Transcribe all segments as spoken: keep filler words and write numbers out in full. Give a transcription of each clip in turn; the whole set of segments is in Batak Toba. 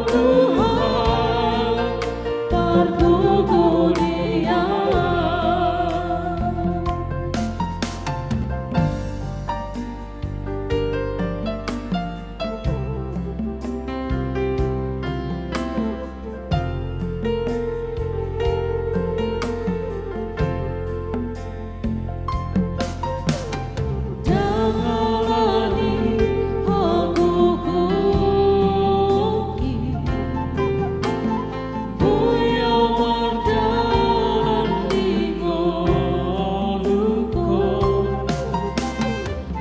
Tuhan, pargogorian.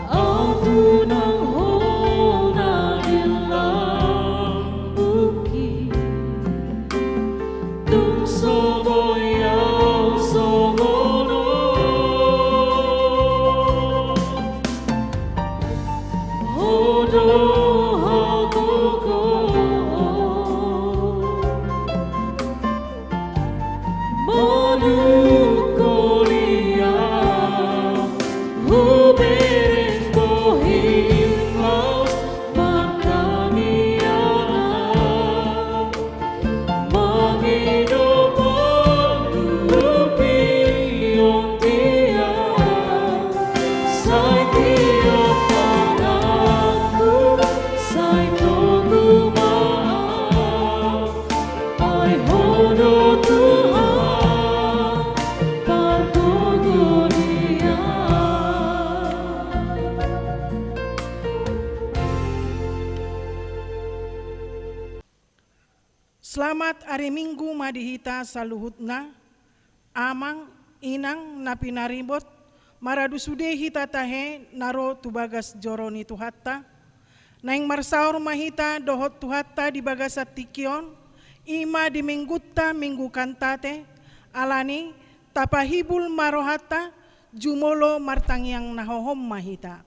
Ahu nang hona di lambungki, tung so boi ahu songon on. Ho do hagogoon. Manungkoli ahu, hubereng bohim laos martangiang ahu, mangido pangurupion di ahu, sai tiop tanganku, sai togu ma ahu. Ai Ho do Tuhan, pargogorian. Selamat ari Minggu ma di hita saluhutna. Amang, inang, na pinaribot, maradu sude hita tahe na ro tu bagas joro ni Tuhanta. Naeng marsaor ma hita dohot Tuhanta di bagasan tingki on, i ma di Minggunta Minggu Kantate, alani, tapahibul ma rohanta, jumolo martangiang na hohom ma hita.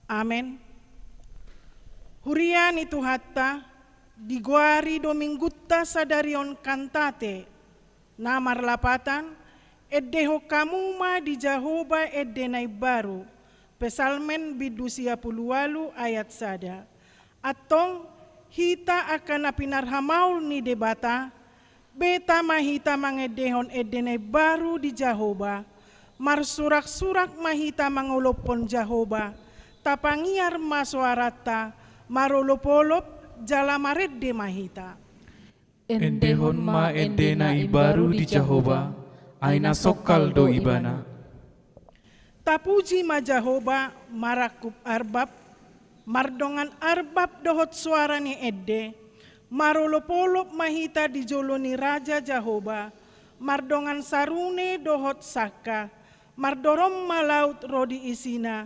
Amen. Huria ni Tuhanta, digoari do Minggunta sadari on Kantate, na marlapatan, endehon hamu ma di Jahowa ende na imbaru, Psalmen bindu sia pulu ualu ayat sada. Antong, hita angka na pinarhamaol ni Debata, beta ma hita mangendehon ende na imbaru di Jahowa, marsuraksurak ma hita mangolophon Jahowa, tapangiar ma soaranta, marolopolop, jala marende ma hita. Endehon ma ende na imbaru di Jahowa, ai na songkal do Ibana. Tapuji ma Jahowa marangkup arbab, mardongan arbab dohot soara ni ende, marolopolop ma hita di jolo ni Raja Jahowa, mardongan sarune dohot sangka, mardorong ma laut ro di isina,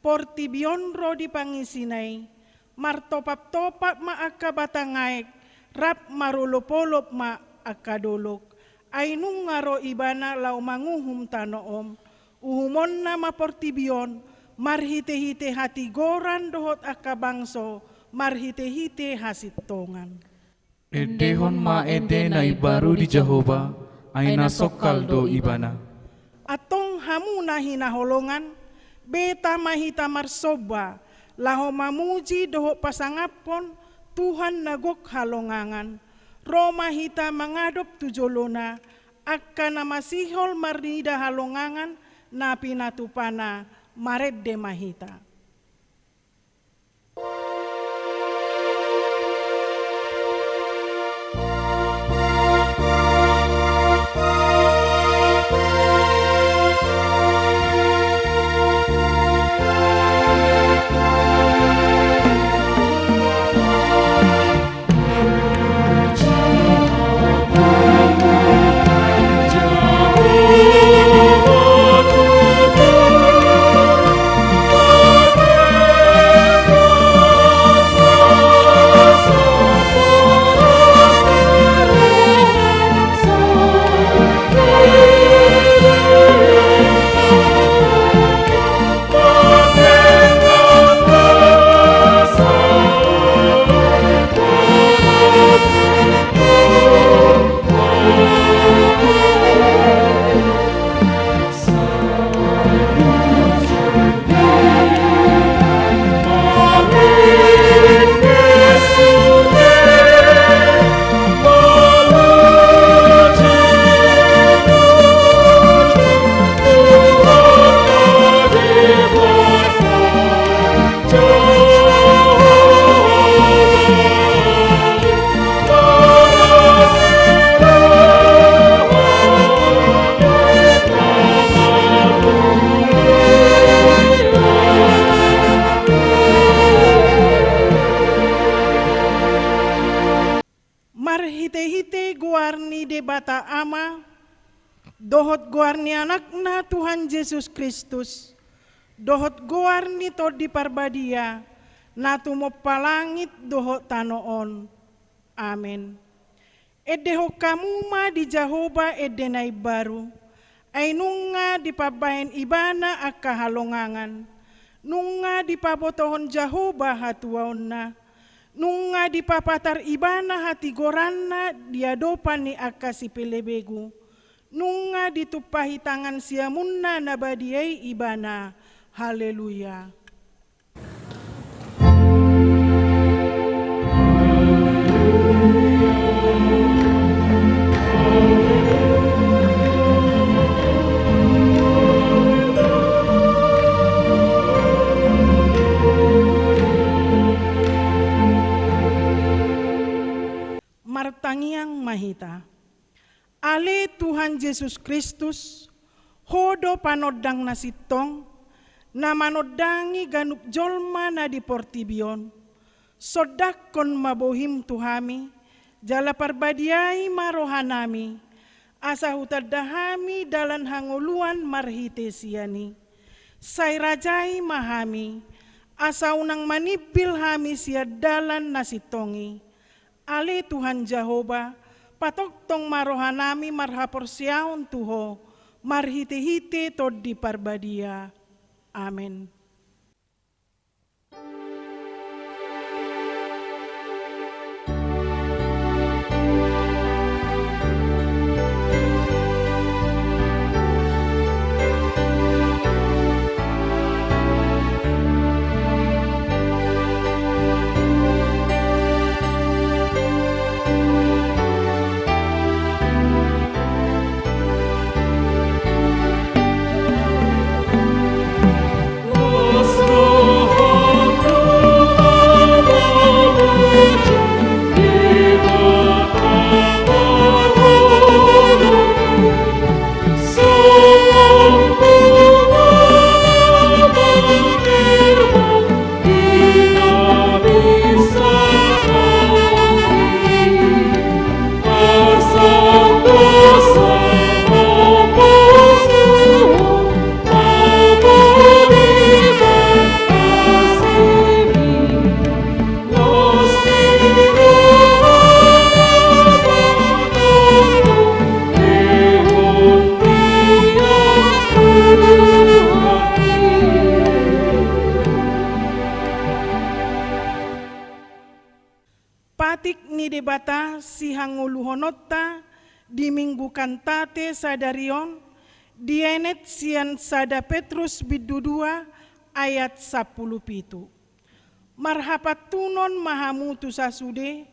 portibi on ro di pangisina i, martopaptopap ma angka batang aek, rap marolopolop ma angka dolok, ai nunga ro Ibana laho manguhum tano on, uhumonna ma portibi on, marhitehite hatigoran dohot angka bangso, marhitehite hasintongan. Endehon ma ende na imbaru di Jahowa, ai na songkal do Ibana. Antong hamu na hinaholongan, beta ma hita marsomba, laho mamuji dohot pasangaphon Tuhan na gok halongangan, ro ma hita mangadop tu jolona, angka na masihol marnida halongangan na pinatupana, marende ma hita. Marhitehite goar ni Debata Ama, dohot goar ni Anakna Tuhan Jesus Kristus, dohot goar ni Tondi Parbadia, na tumompa langit dohot tano on. Amen. Endehon hamu ma di Jahowa ende na imbaru, ai nunga dipambahen Ibana angka halongangan, nunga dipabotohon Jahowa hatuaonna, nunga dipapatar Ibana hatigoranna di adopan ni angka sipelebegu, nunga ditumpahi tangan siamunna na badia i Ibana. Haleluya. Martangiang ma hita. Ale Tuhan Jesus Kristus, Ho do panondang na sintong, na manondangi ganup jolma na di portibi on. Sondanghon ma bohim tu hami, jala parbadiai ma rohanami, asa hutanda hami dalan hangoluan marhite sian i. Sai rajai ma hami, asa unang manimbil hami sian dalan na sintong i. Ale Tuhan Jahowa, patongtong ma rohanami marhaporseaon tu Ho, marhitehite Tondi Parbadia. Amen. Patik ni Debata sihangoluhononta di Minggu Kantate sadari on, dienet sian sada Petrus bindu dua ayat sampulu pitu. Marhapantunon ma hamu tu sasude,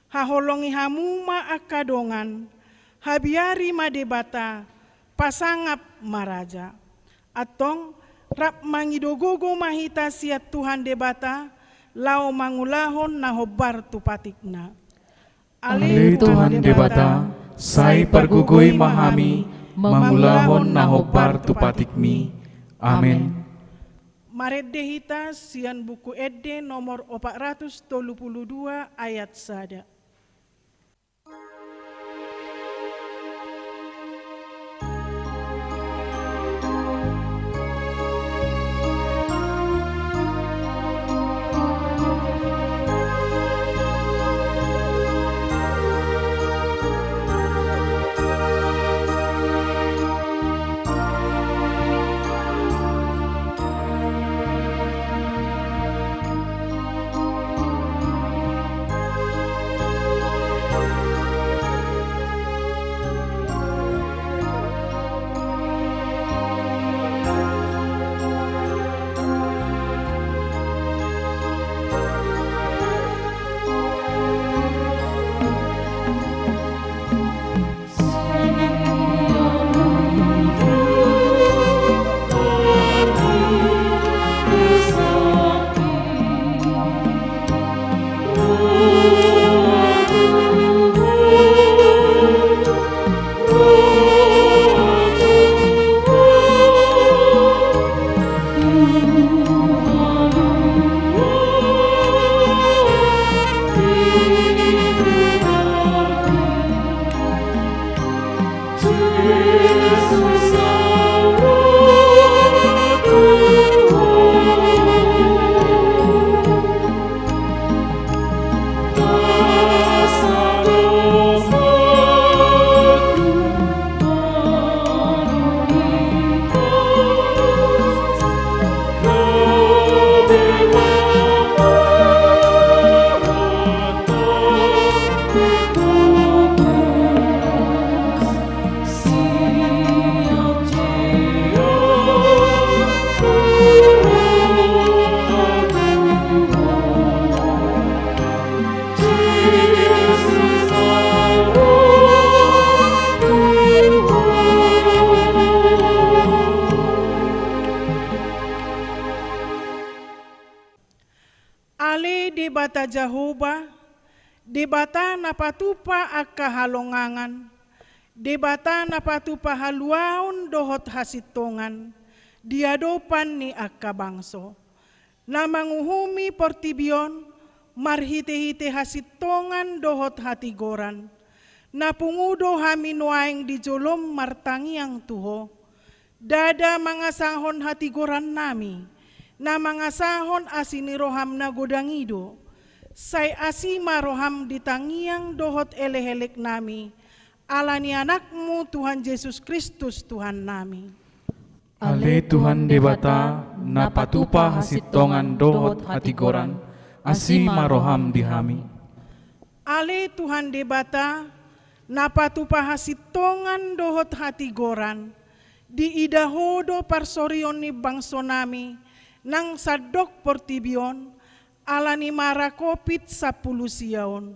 haholongi hamu ma angka dongan, habiari ma Debata, pasangap ma raja. Antong, rap mangido gogo ma hita sian Tuhan Debata, laho mangulahon na hombar tu patikna. Ale Tuhan Debata, sai pargogoi ma hami mangulahon na hombar tu patikmi. Amen. Marende hita sian Buku Ende nomor opat ratus tolu pulu dua ayat sada. Debata Jahowa, Debata na patupa angka halongangan, Debata na patupa haluaon dohot hasintongan di adopan ni angka bangso, na manguhumi portibi on marhite-hite hasintongan dohot hatigoran, na pungu do hami nuaeng di jolom martangiang tu Ho. Ndada mangasahon hatigorannami, na mangasahon asi ni roham na godang i do. Sai asi ma roham di tangiang dohot elek-eleknami, ala ni AnakMu Tuhan Jesus Kristus Tuhannami. Ale Tuhan Debata, na patupa hasintongan dohot hatigoran, asi ma roham di hami. Ale Tuhan Debata, na patupa hasintongan dohot hatigoran, diida Ho do parsorion ni bangsonami nang sandok portibi on, ala ni mara Covid sampulu sia on.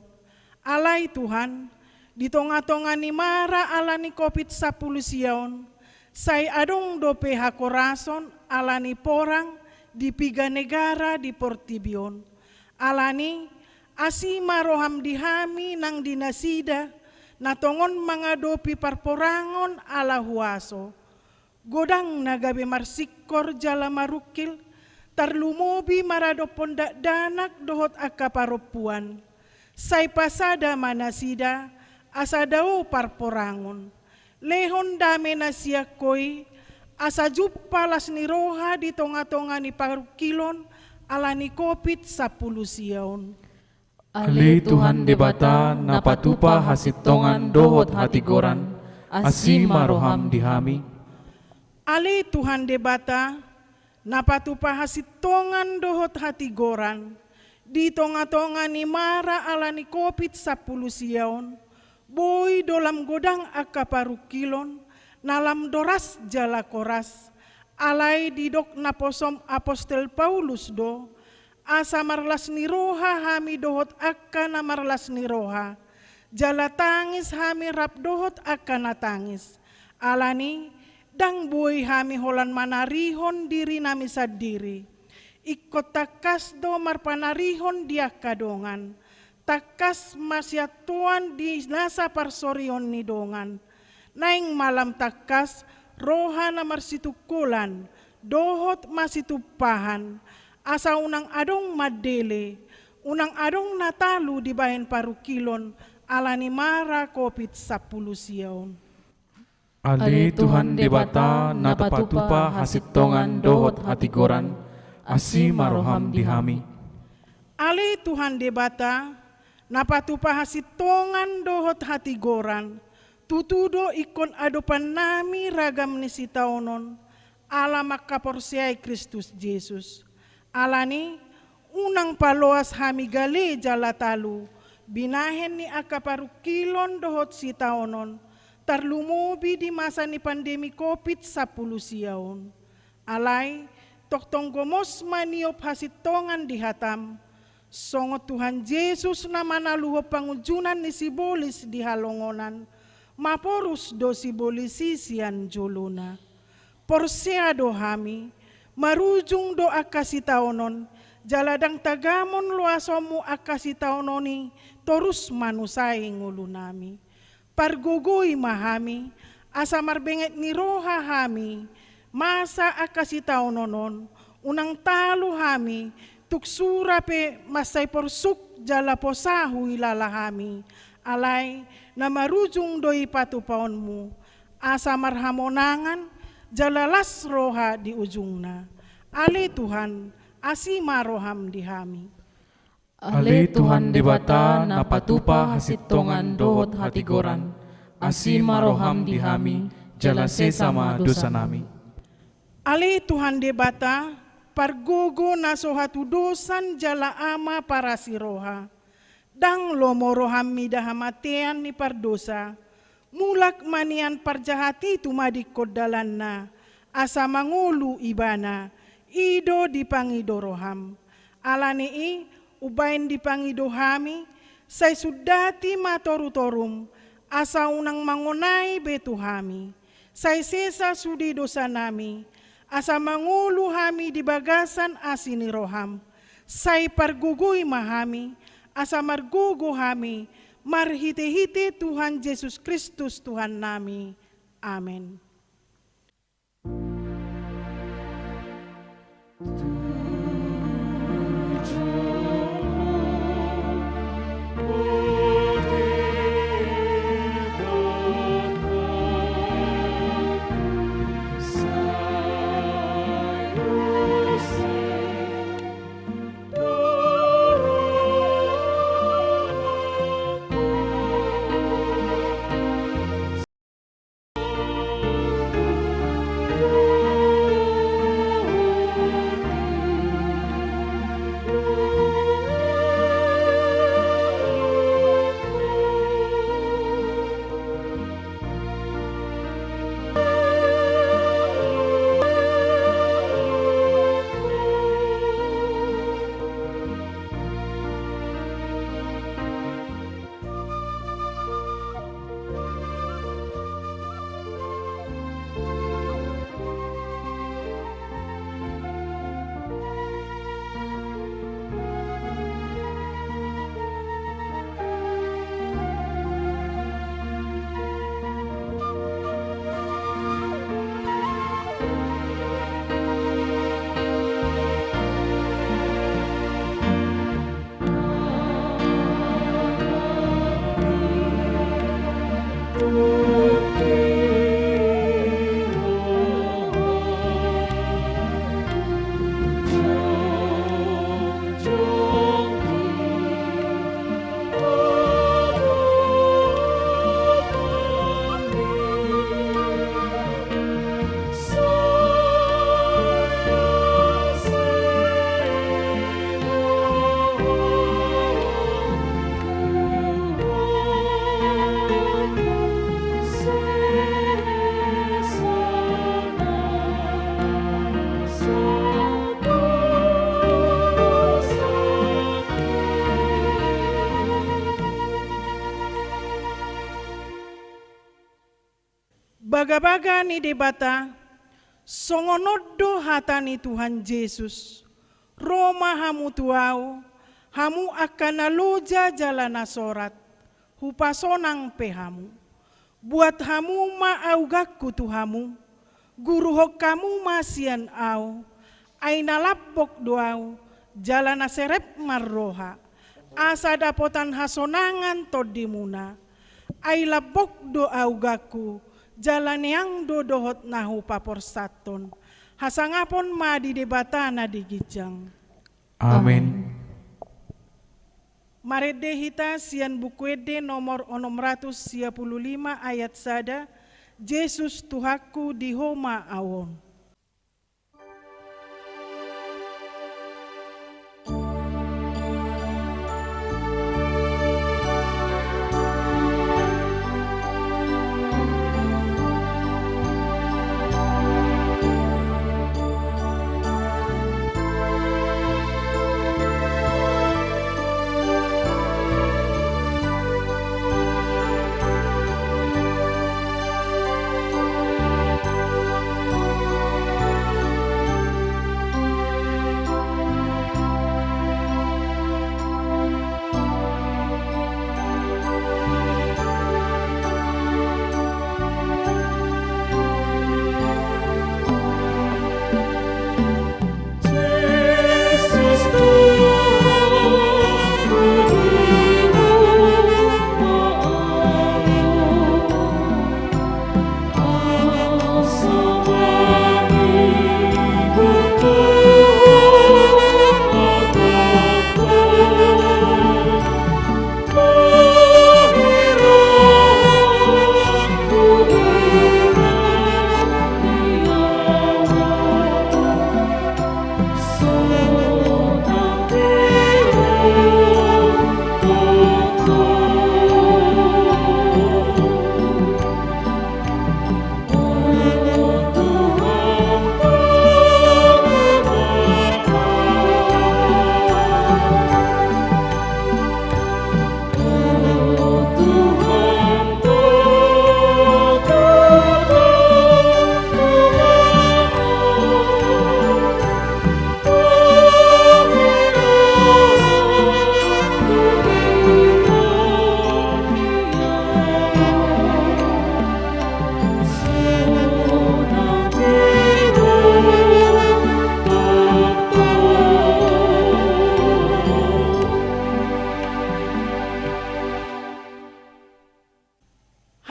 Alai Tuhan, di tonga-tonga ni mara ala ni Covid sampulu sia on, sai adong dope hakorason ala ni porang di piga negara di portibi on. Alani, asi ma roham di hami nang di nasida, na tongon mangadopi parporangon ala huaso. Godang na gabe marsingkor jala marungkil, tarlumobi maradophon dakdanak dohot angka parompuan. Sai pasada ma nasida, asa dao parporangon. Lehon dame na sian Ho i, asa jumpa las ni roha di tonga-tonga ni parungkilon ala ni Covid sampulu sia on. Ale Tuhan Debata, na patupa hasintongan dohot hatigoran, asi ma roham di hami. Ale Tuhan Debata, na patupa hasintongan dohot hatigoran, di tonga-tonga ni mara ala ni Covid sampulu sia on, boi do lam godang angka parungkilon, na lam doras jala koras, alai didok naposom apostel Paulus do, asa marlas ni roha hami dohot angka na marlas ni roha, jala tangis hami rap dohot angka na tangis. Alani, ndang boi hami holan manarihon dirinami sandiri. Ingkon tangkas do marpanarihon di angka dongan. Tangkas masiantoan di nasa parsorion ni dongan. Naeng ma lam tangkas roha na marsitungkolan dohot masitumpahan, asa unang adong mandele, unang adong na talu dibahen parungkilon ala ni mara Covid sampulu sia on. Ale Tuhan Debata, na patupa hasintongan dohot hatigoran, asi ma roham di hami. Ale Tuhan Debata, na patupa hasintongan dohot hatigoran, tutu do ingkon adopannami ragam ni sitaonon, ala mangkaporseai Kristus Jesus. Alani, unang paloas hami gale jala talu, binahen ni angka parungkilon dohot sitaonon, tarlumobi di masa ni pandemi Covid sampulu sia on. Alai, tongtong gomos ma niop hasintongan di hatam. Songon Tuhan Jesus na manaluhon pangunjunan ni sibolis di halongonan, maporus do sibolis i sian jolona. Porsea do hami, marujung do angka sitaonon, jala ndang tagamon loasonmu angka sitaonon i torus manusai ngolunami. Pargogoi ma hami, asa marbenget ni roha hami, masa angka sitaonon on, unang talu hami, tung sura pe mansai porsuk jala posa huilala hami, alai na marujung do i patupaonmu, asa marhamonangan jala las roha di ujungna. Ale Tuhan, asi ma roham di hami. Ale Tuhan Debata na patupa hasintongan dohot hatigoran, asi ma roham di hami, jala sesa ma dosanami. Ale Tuhan Debata, pargogo na so hatudosan jala ama parasi roha. Ndang lomo roham mida hamatean ni pardosa, mulak ma nian parjahat i tumadingkon dalanna, asa mangolu ibana, i do dipangido roham. Alani i, umbaen dipangido hami, sai sundati ma toru-torum, asa unang mangonai be tu hami. Sai sesa sude dosanami, asa mangolu hami di bagasan asi ni roham. Sai pargogoi ma hami, asa margogo hami, marhitehite Tuhan Jesus Kristus Tuhannami. Amen. Bagabaga ni Debata, songon on do hata ni Tuhan Jesus: Ro ma hamu tu Ahu, hamu angka na loja jala na sorat, hupasonang pe hamu. Buat hamu ma auganku tu hamu, guruhon hamu ma sian Ahu, ai na lambok do Ahu, jala na serep marroha, asa dapotan hasonangan tondimuna. Ai lambok do auganku, jala neang do dohot na hupaporsathon. Hasangapon ma di Debata na di ginjang. Amen. Marende hita sian Buku Ende nomor onom ratus sia pulu lima ayat sada, Jesus Tuhanku, di Ho ma ahu on.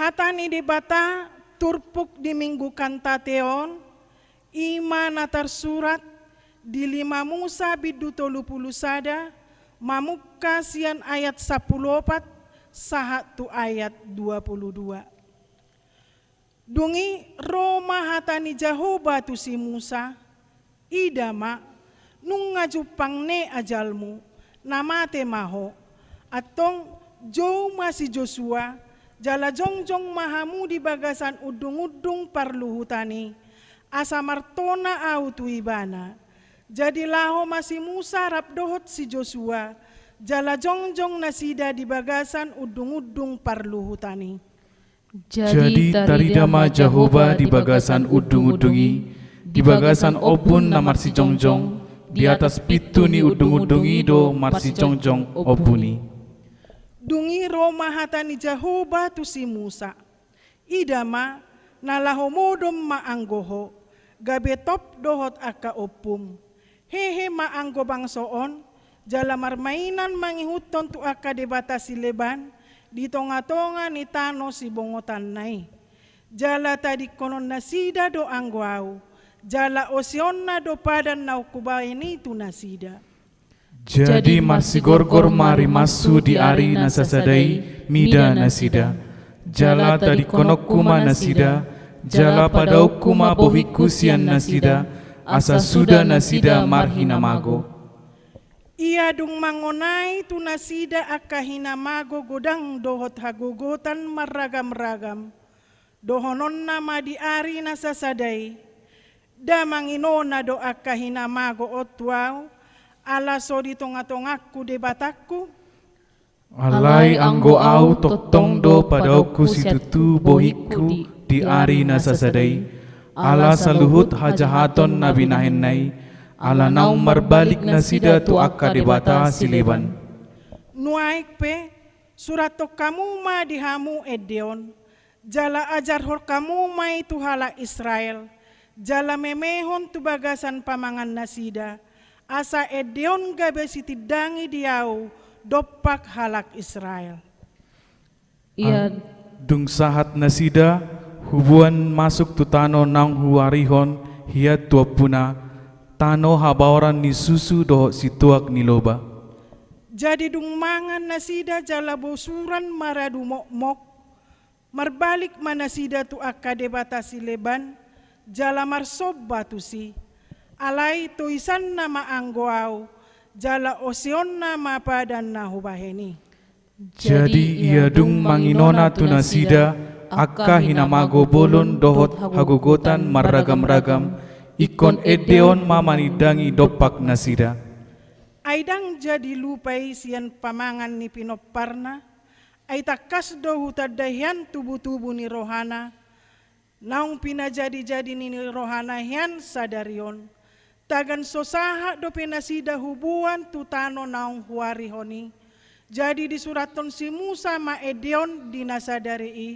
Hata ni Debata turpuk di Minggu Kantate on, i ma na tarsurat di lima Musa bindu tolu pulu sada, mamungka sian ayat sampulu opat sahat tu ayat dua pulu dua. Dung i ro ma hata ni Jahowa tu si Musa, Ida ma, nunga jumpang ne ajalmu, na mate ma ho. Antong, jou ma si Josua, jala jongjong ma hamu di bagasan undungundung parluhutan i, asa martona ahu tu ibana. Jadi laho ma si Musa rap dohot si Josua, jala jongjong nasida di bagasan undungundung parluhutan i. Jadi tarida ma Jahowa di bagasan undungundung i, di bagasan ombun na marsijongjong, di atas pintu ni undungundung i do marsijongjong ombun i. Dung i ro ma hata ni Jahowa tu si Musa. Ida ma, na laho modom ma anggo ho, gabe top dohot angka ompum. Hehe ma anggo bangso on, jala marmainan mangihuthon tu angka debata sileban di tongatonga ni tano sibongotanna i. Jala tadingkonon nasida do anggo ahu, jala oseonna do padan na hubahen i tu nasida. Jadi marsigorgor ma rimashu di ari na sasada i mida nasida. Jala tadingkononku ma nasida, jala padaonku ma bohingku sian nasida, asa suda nasida marhinamago. Ia dung mangonai tu nasida angka hinamago godang dohot hagogotan marragamragam, dohononna ma di ari na sasada i, da manginona do angka hinamago on tu ahu, ala so di tongatongangku Debatangku? Alai anggo ahu tongtong do padaonku situtu bohingku di ari na sasada i, ala saluhut hajahaton na binahenna i, ala naung marbalik nasida tu angka debata sileban. Nuaeng pe, surathon hamu ma di hamu ende on, jala ajarhon hamu ma i tu halak Israel, jala memehon tu bagasan pamangan nasida, asa ende on gabe sitindangi di ahu dompak halak Israel. Ia dung sahat nasida, huboan masuk tu tano naung huarihon hian tu ompuna, tano habaoran ni susu dohot situak ni loba. Jadi dung mangan nasida jala bosuran maradu mokmok, marbalik ma nasida tu angka debata sileban, jala marsomba tusi. Alai toisanna ma anggo ahu, jala oseonna ma padan na hubahen i. Jadi ia dung manginona tu nasida angka hinamago bolon dohot hagogotan marragamragam, ingkon ende on ma manindangi dompak nasida. Ai ndang jadi lupa i sian pamangan ni pinomparna, ai tangkas do hutanda hian tubutubu ni rohana, naung pinajadijadi ni rohana hian sadari on. Tagan so sahat dope nasida huboan tu tano naung huarihon i. Jadi disurathon si Musa ma ende on di na sadari i,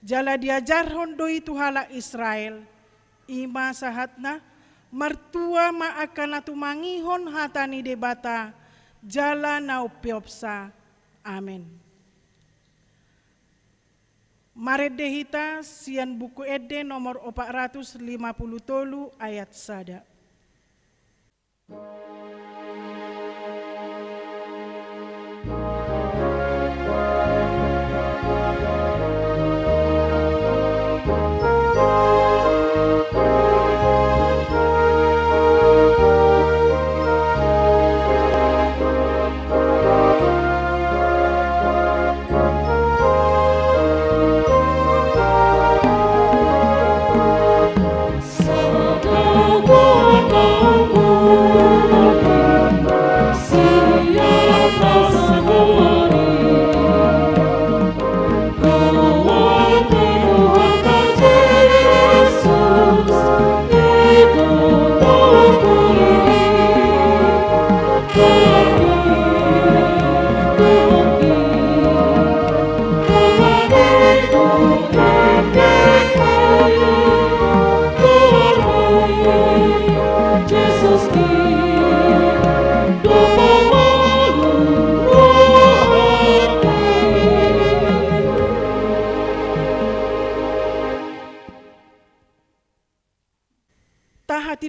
jala diajarhon do i tu halak Israel. I ma sahatna, martua ma angka na tumangihon hata ni Debata, jala na umpeopsa. Amen. Marende hita sian Buku Ende nomor opat ratus lima pulu tolu ayat sada.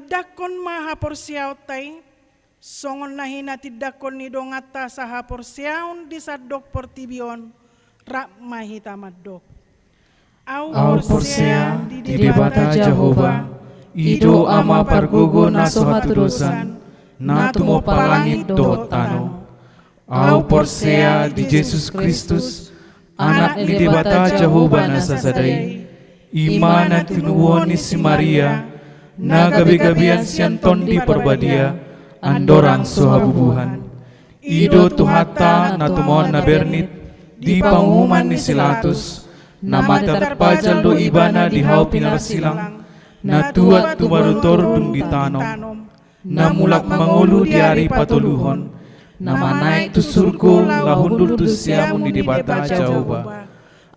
Tindangkon ma haporseaonta i, songon na hinatindangkon ni donganta sahaporseaon di sandok portibi on, rap ma hita mandok. Ahu porsea di Debata Jahowa, i do Ama pargogo na so hatudosan, na tumompa langit dohot tano. Ahu porsea di Jesus Kristus, Anak ni Debata Jahowa na sasada i, i ma na tinubuhon ni si Maria, na gabegabean sian Tondi Parbadia, andorang so habubuhan. I do Tuhanta na tumaon na bernit, di panguhuman ni si Latus, na mate tarpajal do Ibana di hau pinarsilang, na tuat tumarutor dung ditanom, na mulak mangolu di ari patoluhon, na manaek tu surgo laho hundul tu siamun ni Debata Jahowa,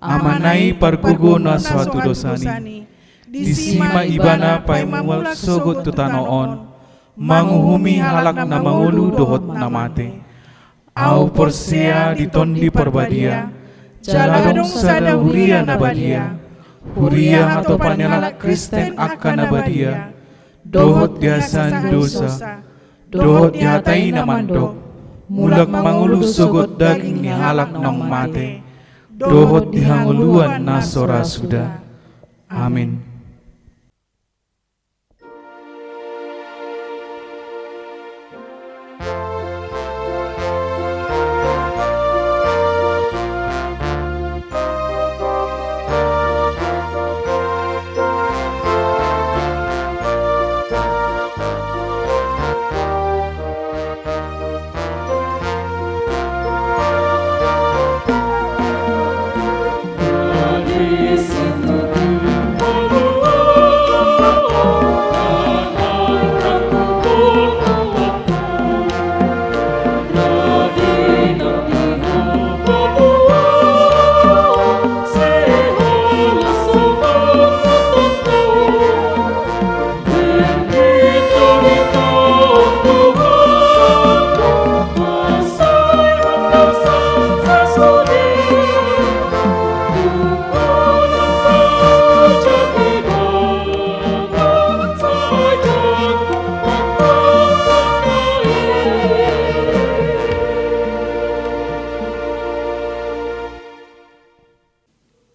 Amana i pargogo na so hatudosan i. Disi ma Ibana paima mulak sogot tu tano on, manguhumi halak na mangolu dohot na mate. Ahu porsea di Tondi Parbadia, jala adong sada huria na badia, huria hatopan ni halak Kristen angka na badia, dohot di hasesaan dosa, dohot di hata i na mandok, mulak mangolu sogot daging ni halak naung mate, dohot di hangoluan na so ra suda. Amin.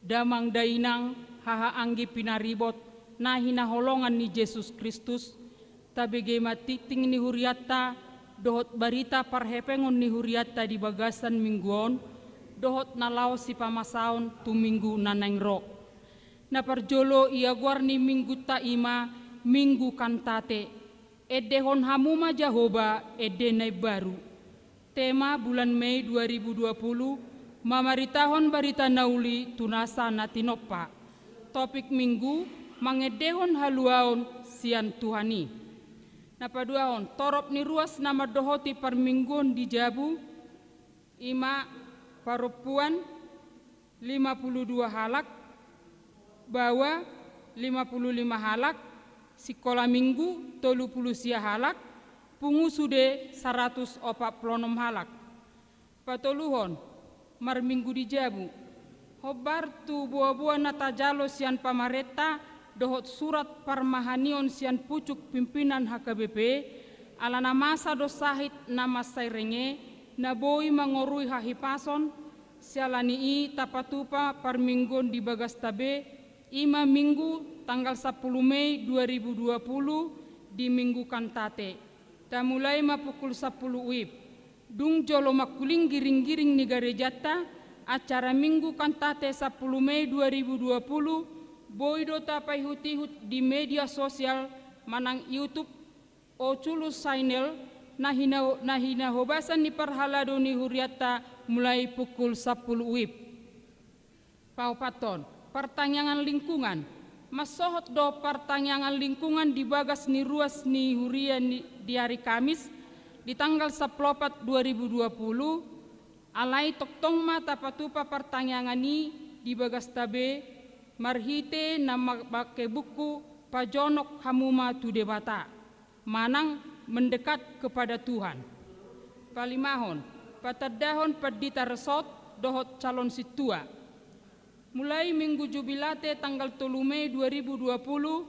Damang dainang, haha anggi pinaribot, na hinaholongan ni Jesus Kristus, tabege ma tingting ni hurianta, dohot barita parhepengon ni hurianta di bagasan minggu on, dohot na laho sipamasaon tu minggu na naeng ro. Na parjolo ia goar ni minggunta i ma Minggu Kantate, endehon hamu ma Jahowa ende na imbaru. Tema bulan Mei dua ribu dua puluh, mamaritahon barita na uli tu nasa na tinompa. Topik minggu, mangendehon haluaon sian Tuhan i. Na paduahon, torop ni ruas na mandohoti parmingguon di jabu, i ma parompuan, lima puluh dua halak, baoa lima puluh lima halak, sikola minggu tolu puluh sia halak, pungu sude saratus opat puluh onom halak. Patoluhon, marminggu di jabu. Hombar tu boaboa na tajalo sian pamarenta dohot surat parmahanion sian pucuk pimpinan H K B P, ala na masa do sahit na mansai renge, na boi mangorui hahipason, siala ni i tapatupa parmingguon di bagasta be, i ma Minggu tanggal sampulu Mei dua ribu dua puluh di Minggu Kantate. Tamulai ma pukul sampulu uip. Dung jolo mangkuling giringgiring ni garejanta, acara Minggu Kantate sampulu Mei dua ribu dua puluh, boi do tapaihutihut di media sosial manang YouTube, Oculus Channel, na hina-, na hinahobasan ni parhalado ni hurianta mulai pukul sampulu uip. Paopathon, partangiangan lingkungan. Mansohot do partangiangan lingkungan di bagas ni ruas ni huria ni, di ari Kamis, di tanggal sampulu opat dua ribu dua puluh, alai tongtong ma tapatupa partangiangan i di bagasta be, marhite na ma-, make buku Pajonok Hamu Ma tu Debata, manang Mendekat Kepada Tuhan. Palimahon, patandahon pandita resort dohot calon sintua. Mulai Minggu Jubilate tanggal tolu Mei dua ribu dua puluh,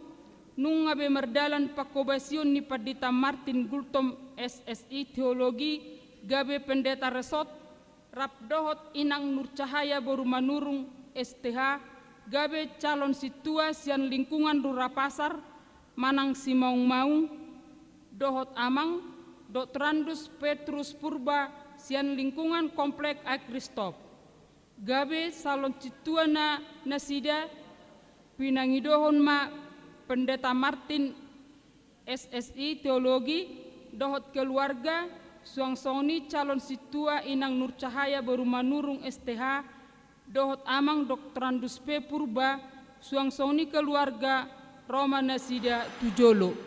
Nunga be mardalan pangkobasion ni Pandita Martin Gultom, S Si, Teologi, gabe Pendeta Resort, rap dohot Inang Nurcahaya boru Manurung, S T H, gabe calon sintua sian lingkungan Rura Pasar manang Simaung-maung, dohot Amang Doktorandus Petrus Purba sian lingkungan Komplek Agristof, gabe calon sintua na nasida. Pinangidohon ma Pendeta Martin, S Si, Teologi, dohot keluarga, suang songon i calon sintua Inang Nurcahaya boru Manurung, S T H, dohot Amang Doktorandus P Purba, suang songon i keluarga, ro ma nasida tu jolo.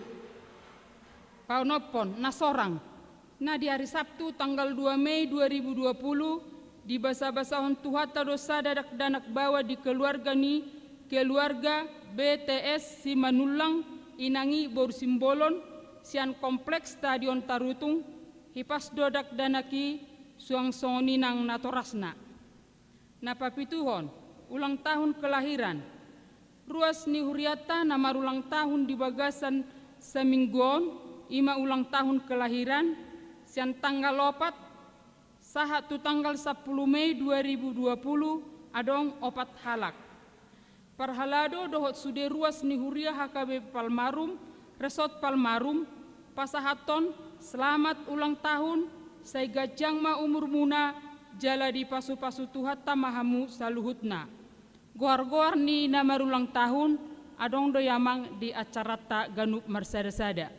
Paonomhon na sorang. Na di ari Sabtu tanggal dua Mei dua ribu dua puluh, dibasabasahon Tuhanta do sada dakdanak baoa di keluarga ni keluarga B T S Simanullang, Inang i boru Simbolon, sian Kompleks Stadion Tarutung. Hipas do dakdanak i, suang songon i nang natorasna. Na papituhon, ulang tahun kelahiran. Ruas ni hurianta na marulang tahun di bagasan saminggu on, i ma ulang tahun kelahiran, sian tanggal opat sahat tu tanggal sampulu Mei dua ribu dua puluh, adong opat halak. Parhalado dohot sude ruas ni huria H K B P Palmarum, Resort Palmarum, pasahathon selamat ulang tahun, sai ganjang ma umurmuna, jala dipasupasu Tuhanta ma hamu saluhutna. Goargoar ni na marulang tahun, adong do i, Amang, di acaranta ganup marsadasada.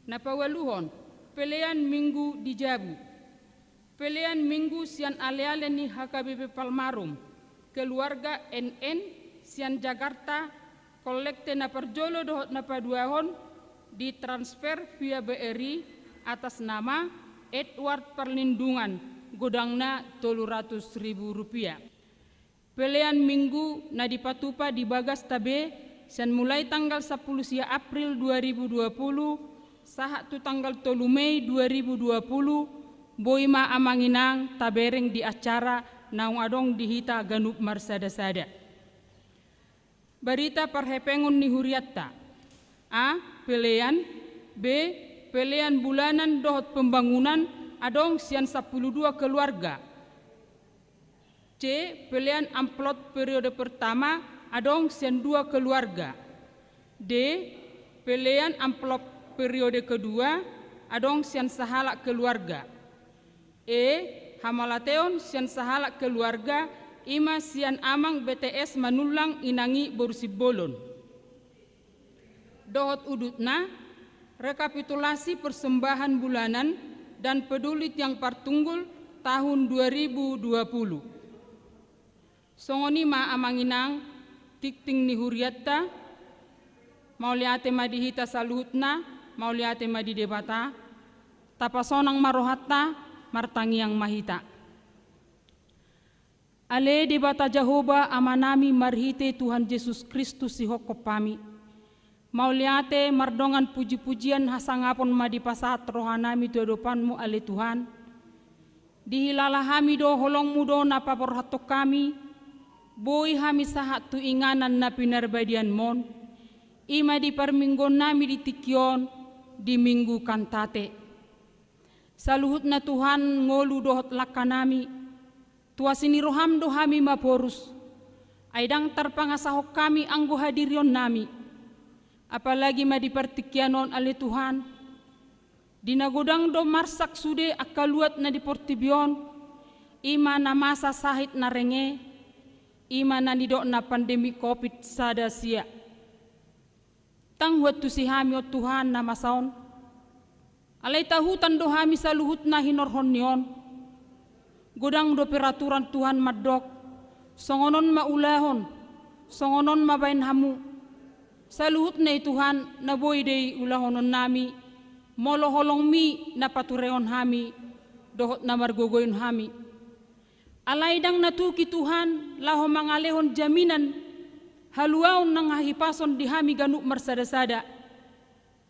Na paualuhon, pelean Minggu di jabu. Pelean Minggu sian aleale ni H K B P Palmarum, keluarga N N sian Jakarta, kollekte na parjolo dohot na paduahon ditransfer via B R I atas nama Edward Perlindungan, godangna tolu ratus ribu rupiah. Pelean Minggu na dipatupa di bagasta be, sian mulai tanggal sampulu sia April dua ribu dua puluh sahat tu tanggal tolu Mei dua ribu dua puluh, boi ma, Amang Inang, tabereng di acara naung adong di hita ganup marsadasada. Barita parhepengon ni hurianta. A, pelean. B, pelean bulanan dohot pembangunan, adong sian sampulu dua keluarga. C, pelean amplop periode pertama, adong sian dua keluarga. D, pelean amplop periode kedua, adong sian sahalak keluarga. E, hamauliateon sian sahalak keluarga, i ma sian Amang B T S Manullang, Inang i boru Simbolon. Dohot udutna, rekapitulasi persembahan bulanan dan peduli tiang partunggul tahun dua ribu dua puluh. Songon i ma, Amang Inang, tingting ni hurianta. Mauliate ma di hita saluhutna, mauliate ma di Debata. Tapasonang ma rohanta, martangiang ma hita. Ale Debata Jahowa Amanami, marhite Tuhan Jesus Kristus sihophop hami, mauliate mardongan pujipujian hasangapon ma dipasahat rohanami tu adopanmu, ale Tuhan. Dihilala hami do holongmu do na paborhathon hami, boi hami sahat tu inganan na pinarbadianmon, i ma di parmingguonnami di tingki on, di Minggu Kantate. Saluhutna, Tuhan, ngolu dohot langkanami, tu asi ni roham do hami maporus. Ai ndang tarpangasahon hami anggo hadirionnami, apalagi ma di partingkian on, ale Tuhan, di na godang do marsak sude angka luat na di portibi on, i ma na masa sahit na renge, i ma na nidokna pandemi covid sada sia. Ndang huantusi hami on, Tuhan, na masa on. Alai tahutan do hami saluhutna hinorhon ni on. Godang do peraturan, Tuhan, mandok, songon on ma ulahon, songon on ma baen hamu. Saluhutna i, Tuhan, na boi do i ulahononnami, molo holongmi na paturehon hami, dohot na margogoihon hami. Alai ndang na tuk i, Tuhan, laho mangalehon jaminan haluaon nang hahipason di hami ganup marsadasada.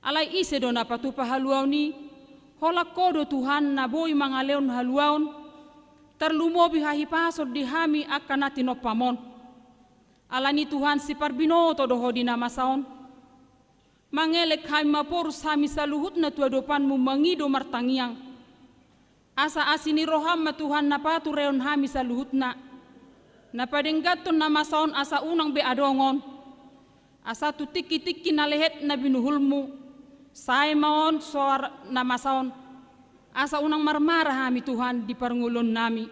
Alai ise do na patupa haluaon i? Holan Ho do, Tuhan, na boi mangalehon haluaon, tarlumobi hahipason di hami angka na tinompam on. Alani, Tuhan, siparbinoto do Ho di na masa on. Mangelek hami maporus hami saluhutna tu adopanmu mangido martangiang. Asa asi ni roham ma Tuhan na paturehon hami saluhutna. Na padengganhon na masa on asa unang be adong on. Asa tu tingki-tingki na lehet na binuhulmu. Sae ma on soar na masa on. Asa unang marmara hami Tuhan di parngoluonnami.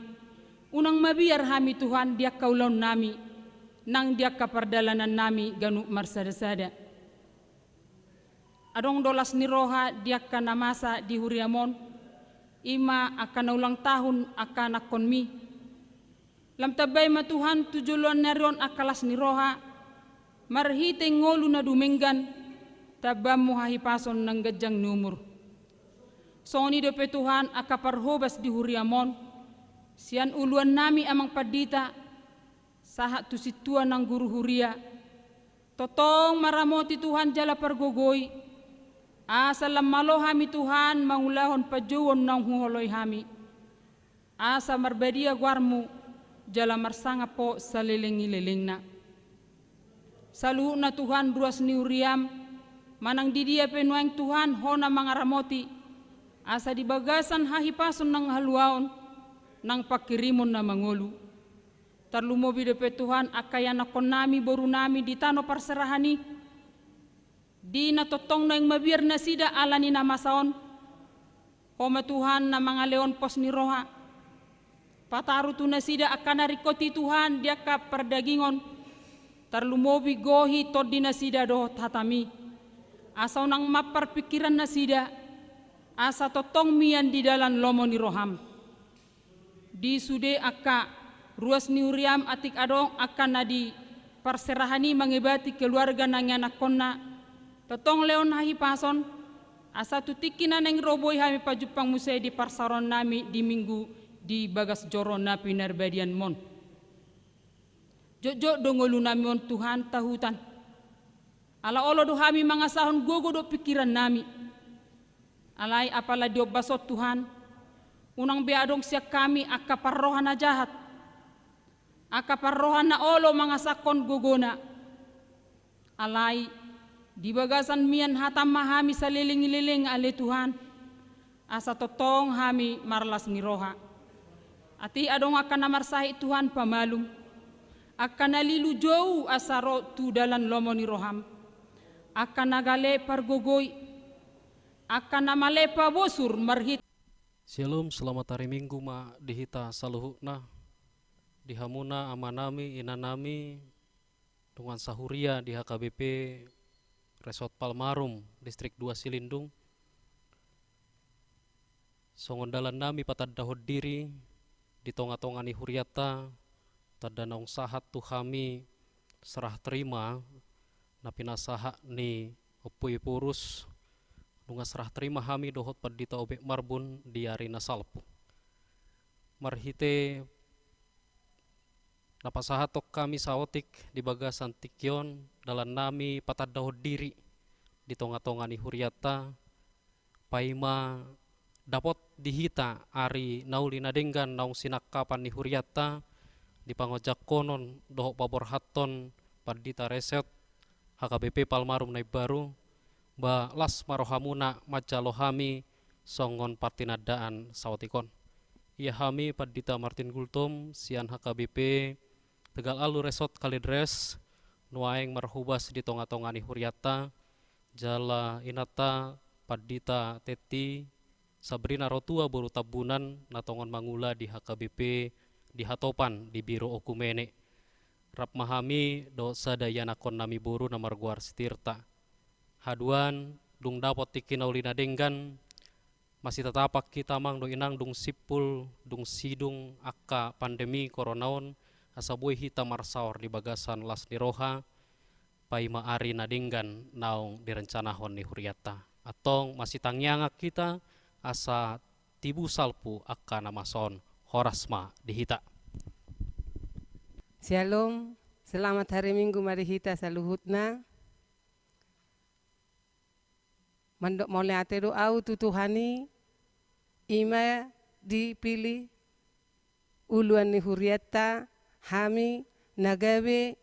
Unang mabiar hami Tuhan di angka ulaonnami. Nang di angka pardalanannami ganup marsada-sada. Adong do las ni roha di angka na masa di huriam on, i ma angka na ulang tahun angka anakkonmi. Lam tambai ma Tuhan tu joloan ni ari on angka las ni roha, marhite ngolu na dumenggan, tambammu hahipason nang ganjang ni umur. Songon i dope Tuhan angka parhobas di huriam on, sian uluannami amang pandita, sahat tu sintua nang guru huria, tongtong maramoti Tuhan jala pargogoi, asa lam malo hami Tuhan mangulahon panjouon naung huholoi hami. Asa marbadia goarmu, jala marsangap ho saleleng-lelengna. Saluhutna Tuhan ruas ni huriam, manang di dia pe nuaeng Tuhan ho na mangaramoti, asa di bagasan hahipason nang haluaon, nang pangkirimon na mangolu. Tarlumobi dope Tuhan angka ianakkonnami borunami di tano parserahan i, di na tongtong naeng mabiar nasida ala ni na masa on. Ho ma Tuhan na mangalehon pos ni roha. Pataru tu nasida angka na ringkot i Tuhan di angka pardagingon. Tarlumobi gohi tondi nasida dohot hatami. Asa unang mampar pingkiran nasida. Asa tongtong mian di dalan lomo ni roham. Di sude angka ruas ni huriam atik adong angka na di parserahan i mangebati keluarga nang ianakkonna, tongtong lehon hahipason, asa tu tingki na naeng ro boi hami pajumpang muse di parsaorannami di minggu di bagas joro na pinarbadianmon. Jotjot do ngolunami on Tuhan tahutan. Ala olo do hami mangasahon gogo dohot pingkirannami. Alai apala di ombas on Tuhan, unang be adong sian hami angka parroha na jahat, angka parroha na olo mangasahon gogona. Alai di bagasan mian hatam ma hami saleleng-leleng ale Tuhan, asa tongtong hami marlas ni roha. Atik adong angka na marsahit Tuhan pamalum, angka na lilu jou asa ro tu dalan lomo ni roham, angka na gale pargogoi, angka na male pabosur marhit. Shalom, selamat hari Minggu ma di hita saluhutna, di hamuna amanami, inanami, dongan sahuria di H K B P Resort Palmarum, Distrik dua Silindung. Songon dalannami patandahon diri di tonga-tonga ni hurianta, tanda naung sahat tu hami serah terima na pinasahat ni Ompu Ephorus, nunga serah terima hami dohot Pandita Obed Marbun di ari na salpu. Marhite na pasahathon hami saotik di bagasan tingki on, dalannami patandahon diri di tonga-tonga ni hurianta, paima dapot di hita ari na uli na denggan naung sinangkapan ni hurianta, di pangojangkonon dohot paborhathon Pandita Resort H K B P Palmarum na imbaru, ba las ma rohamuna manjalo hami songon partinandaan saotik on. Ia hami Pandita Martin Gultom sian H K B P Tegal Alu Resort Kalideres, nuaeng marhobas di tonga-tonga ni hurianta, jala inanta Pandita Tetti Sabrina Rotua boru Tambunan na tongon mangula di H K B P di Hatopan di Biro Okumene. Rap ma hami dohot sada ianakkonnami boru na margoar si Tirta. Haduan, dung dapot tingki na uli na denggan, masitatapan hita amang dohot inang dung simpul, dung sidung angka pandemi corona on, asa boi hita marsaor di bagasan las ni roha, paima ari na denggan naung direncanahon ni hurianta. Antong masitangiangan hita asa tibu salpu angka na masa on. Horas ma di hita. Shalom, selamat hari Minggu ma di hita saluhutna. Mandok mauliate do au tu Tuhan i, i ma dipilih uluan ni hurianta hami na gabe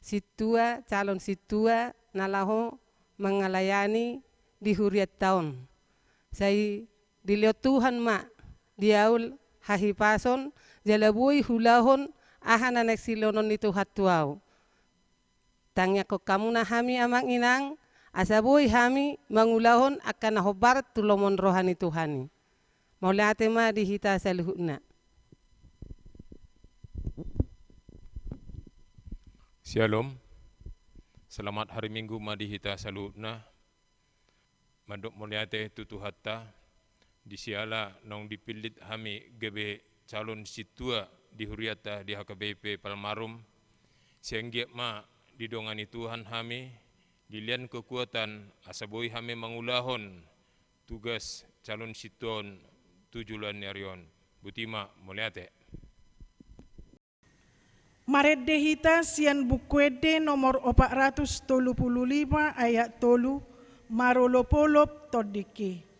sintua, calon sintua na laho mangalayani di hurianta on. Sai dilehon Tuhan ma di ahu hahipason, jala boi huulahon aha na naeng silehonon ni Tuhan tu ahu. Tangiangkon hamuna hami amang inang, asa boi hami mangulahon angka na hombar tu lomo ni roha ni Tuhan i. Mauliate ma di hita saluhutna. Syalom. Selamat hari Minggu ma di hita saluhutna. Mandok mauliate tu Tuhanta, di siala naung dipillit hami gabe calon sintua di hurianta di H K B P Palmarum, sai anggiat ma didongani Tuhan hami, dilehon kekuatan asa boi hami mangulahon tugas calon sintua on tu joloan ni ari on. Boti ma, mauliate. Marende hita sian Buku Ende nomor opat ratus tolu pulu lima ayat tolu, marolopolop tondingki.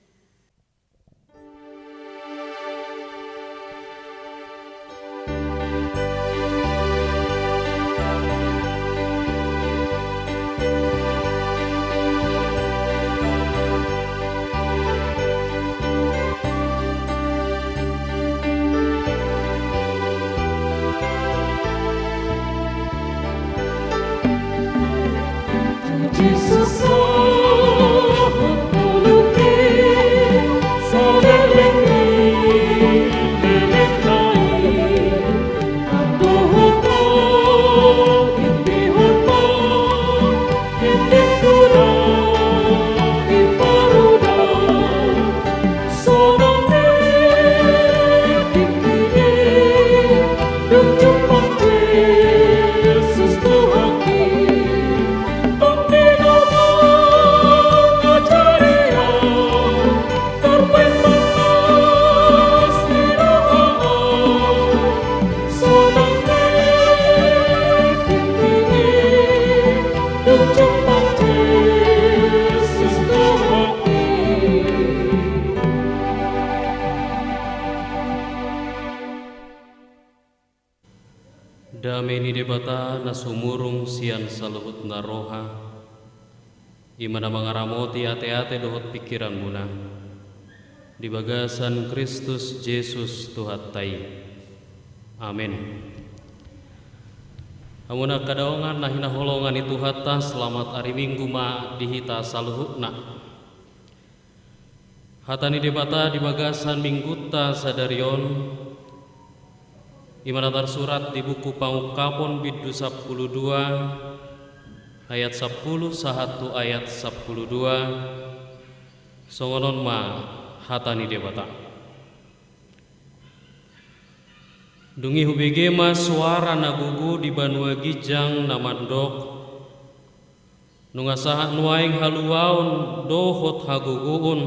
Dame ni Debata na sumurung sian saluhutna roha, i ma na mangaramoti ateate dohot pingkiranmuna di bagasan Kristus Jesus Tuhanta i. Amen. Hamuna angka dongan na hinaholongan ni Tuhanta, selamat ari Minggu ma di hita saluhutna. Hata ni Debata di bagasan Minggunta sadari on, i ma na tarsurat di buku Pangungkapon bindu sampulu dua ayat sampulu sahat tu ayat sampulu dua. Songon on ma hata ni Debata. Dung i hubege ma soara na gogo di banua ginjang na mandok: Nunga sahat nuaeng haluaon dohot hagogoon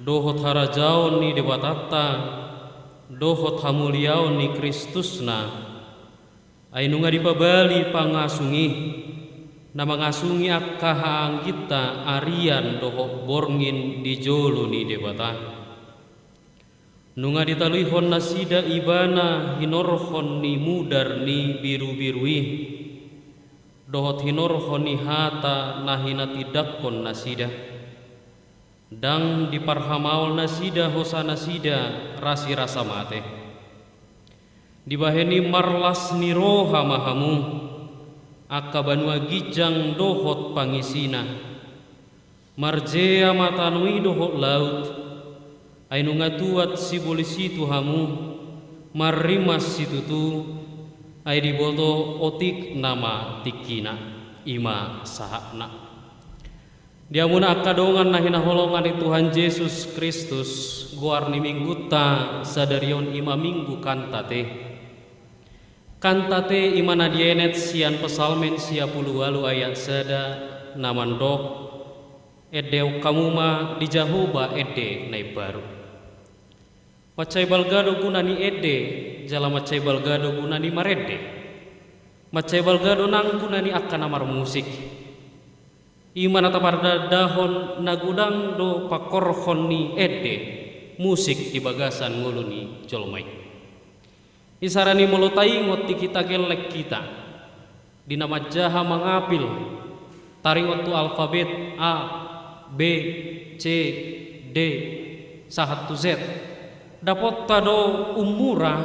dohot harajaon ni Debatanta dohot hamuliaon ni Kristusna, ai nunga dipabali pangasung i, na mangasungi angka haangginta arian dohot borngin di jolo ni Debata. Nunga ditaluihon nasida Ibana hinorhon ni mudar ni birubiru i, dohot hinorhon ni hata na hinatindangkon nasida. Ndang diparhamaol nasida hosanasida rasirasa mate. Dibahen i marlas ni roha ma hamu, angka banua ginjang dohot pangisina. Marjea ma tano i dohot laut, ai nunga tuat sibolis i tu hamu, marrimas situtu, ai diboto otik nama tingkina. I ma sahatna. Di hamuna angka dongan na hinaholongan ni Tuhan Jesus Kristus, goar ni Minggunta sadari on i ma Minggu Kantate. Kantate i ma na dienet sian Psalmen sia pulu ualu ayat sada na mandok: Endeon hamu ma di Jahowa ende na imbaru. Mansai balga do guna ni ende, jala mansai balga do guna ni marende. Mansai balga do nang guna ni angka na marmusik. I ma na tapardandahon na godang do pangkorhon ni ende, musik di bagasan ngolu ni jolma i. Isarana i molo taingot di hita gelleng hita, di na manjaha mangapil, Taringot tu alfabet A, B, C, D, sahat tu Z. Dapotta do ummura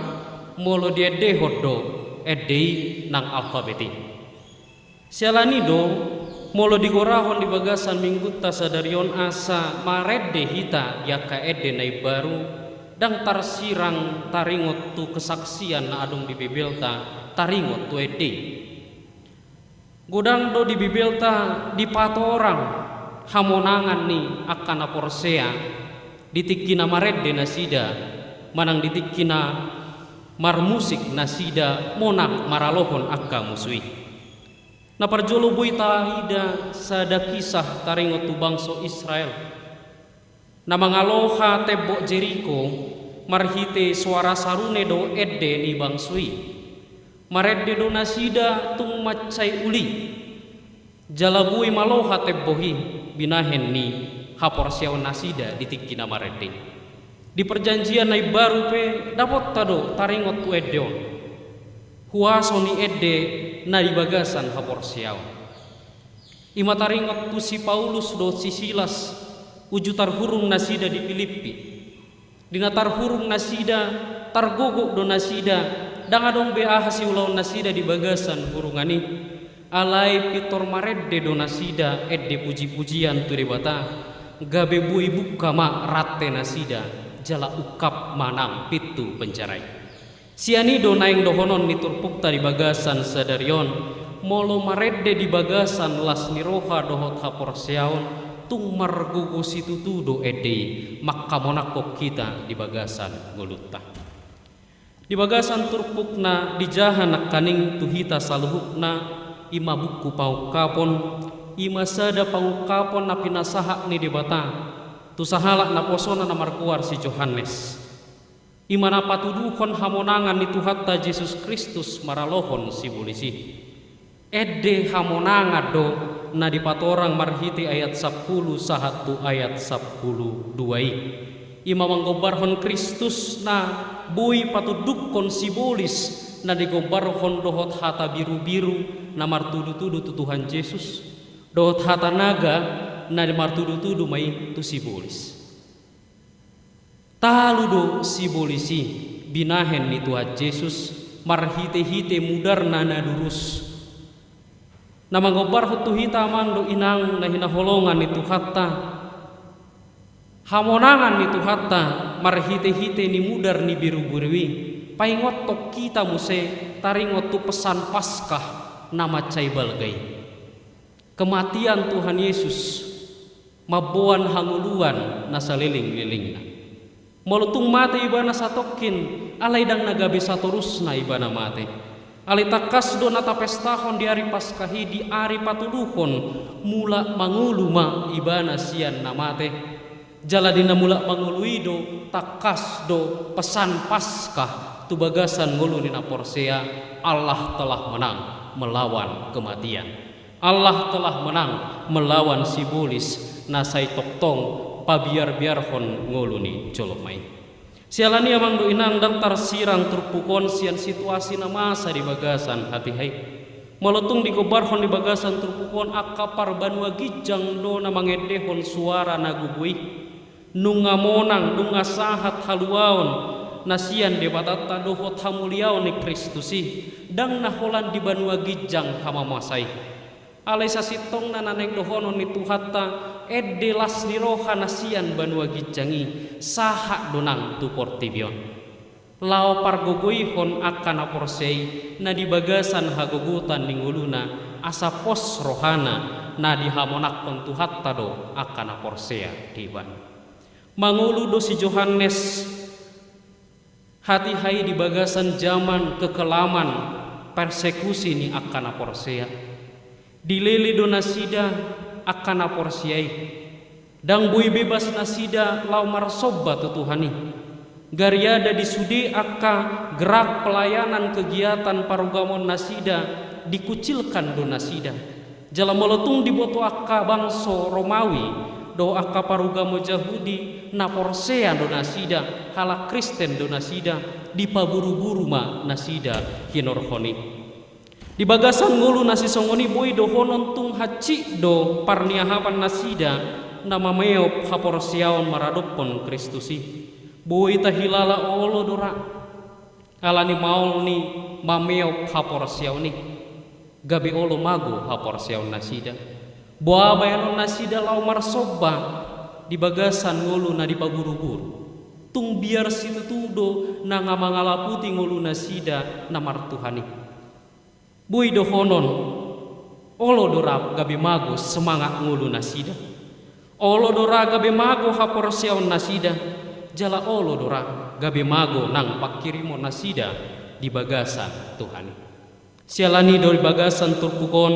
molo diendehon do ende i nang alfabet i. Siala ni do, molo digorahon di bagasan minggunta sadari on asa marende hita di angka ende na imbaru, ndang tarsirang taringot tu kesaksian na adong di Bibelta taringot tu ende i. Godang do di Bibelta dipatorang hamonangan ni angka na porsea di tingki na marende nasida, manang di tingki na marmusik nasida monang maralohon angka musu i. Na parjolo boi taida sada kisah taringot tu bangso Israel. Na mangaloha tembok Jeriko marhite soara sarune do ende ni bangso i. Marende do nasida tung mansai uli. Jala boi maloha tembok i binahen ni haporseaon nasida di tingki na marende i. Di perjanjian na imbaru pe dapotta do taringot tu ende on. Huaso ni ende na di bagasan haporseaon. I ma taringot tu si Paulus dohot si Silas, uju tarhurung nasida di Pilippi. Di na tarhurung nasida, targogok do nasida, ndang adong be aha siulaon nasida di bagasan hurungan i. Alai pintor marende do nasida ende pujipujian tu Debata, gabe boi bungka ma rante nasida, jala ungkap ma nang pintu penjara i. Sian i do naeng dohonon ni turpukta di bagasan sadari on, molo marende di bagasan las ni roha dohot haporseaon, tung margogo situtu do ende i manghamonanghon hita di bagasan ngolunta. Di bagasan turpuk na dijaha nangkaning tu hita saluhutna, i ma buku Pangungkapon, i ma sada pangungkapon na pinasahat ni Debata tu sahalak naposona na margoar si Johannes. I ma na patuduhon hamonangan ni Tuhanta Jesus Kristus maralohon sibolis i. Ende hamonangan do na dipatorang marhite ayat sampulu sahat tu ayat sampulu dua i. I ma manggombarhon Kristus na boi patundukhon sibolis na digombarhon dohot hata birubiru na martudutudu tu Tuhan Jesus, dohot hata naga na martudutudu ma i tu sibolis. Talu do sibolis i binahen ni Tuhan Jesus marhitehite mudarna na durus. Na manggombarhon tu hita amang dohot inang na hinaholongan ni Tuhanta, hamonangan ni Tuhanta marhitehite ni mudar ni birubiru i paingothon hita muse taringot tu pesan Paskah na mansai balga i. Kematian Tuhan Yesus mamboan hangoluan na salelenglelengna. Molo tung mate ibana satongkin, alai ndang na gabe satorusna ibana mate. Alai tangkas do na tapestahon di ari Paskah i di ari patuduhon mulak mangolu ma ibana sian na mate. Jala di na mulak mangolu i do tangkas do pesan Paskah tu bagasan ngolu ni na porsea, Allah telah menang melawan kematian. Allah telah menang melawan sibolis na sai tongtong pabiarbiarhon ngolu ni jolma i. Siala ni i amang dohot inang, ndang tarsirang turpuk on sian situasi na masa di bagasan hatiha i. Molo tung digombarhon di bagasan turpuk on, angka parbanua ginjang do na mangendehon suara na gogo i. Nunga monang, nunga sahat haluaon na sian Debatanta dohot hamuliaon ni Kristus i, ndang na holan di banua ginjang hamamasa i. Alai sasintongna na naeng dohonon ni Tuhanta, ende las ni roha na sian banua ginjang i sahat do nang tu portibi on. Laho pargogoihon angka na porsea i na di bagasan hagogotan ni ngoluna, asa pos rohana na dihamonanghon Tuhanta do angka na porsea di Ibana. Mangolu do si Johannes hatiha i di bagasan jaman kekelaman, persekusi ni angka na porsea. Dilele do nasida angka na porsea i. Ndang boi bebas nasida laho marsomba tu Tuhan i. Gariada di sude angka gerak pelayanan kegiatan parugamoon nasida dikucilkan do nasida. Jala molo tung diboto angka bangso Romawi dohot angka parugamo Jahudi, na porsea do nasida, halak Kristen do nasida, dipaburuburu ma nasida hinorhon i. Di bagasan ngolu na sisongon i boi dohonon tung hansit do parniahapan nasida na mameop haporseaon maradophon Kristus i. Boi tahilala olo do ra. Alani maol ni mameop haporseaon i, gabe olo mago haporseaon nasida. Boa baenon nasida laho marsomba di bagasan ngolu na dipaguruguru. Tung biar situtu do na nga mangalaputi ngolu nasida na martuhan i. Boi dohonon, olo do ra gabe mago semangat ngolu nasida. Olo do ra gabe mago haporseaon nasida, jala olo do ra gabe mago nang pangkirimon nasida di bagasan Tuhan i. Siala ni i do di bagasan turpuk on,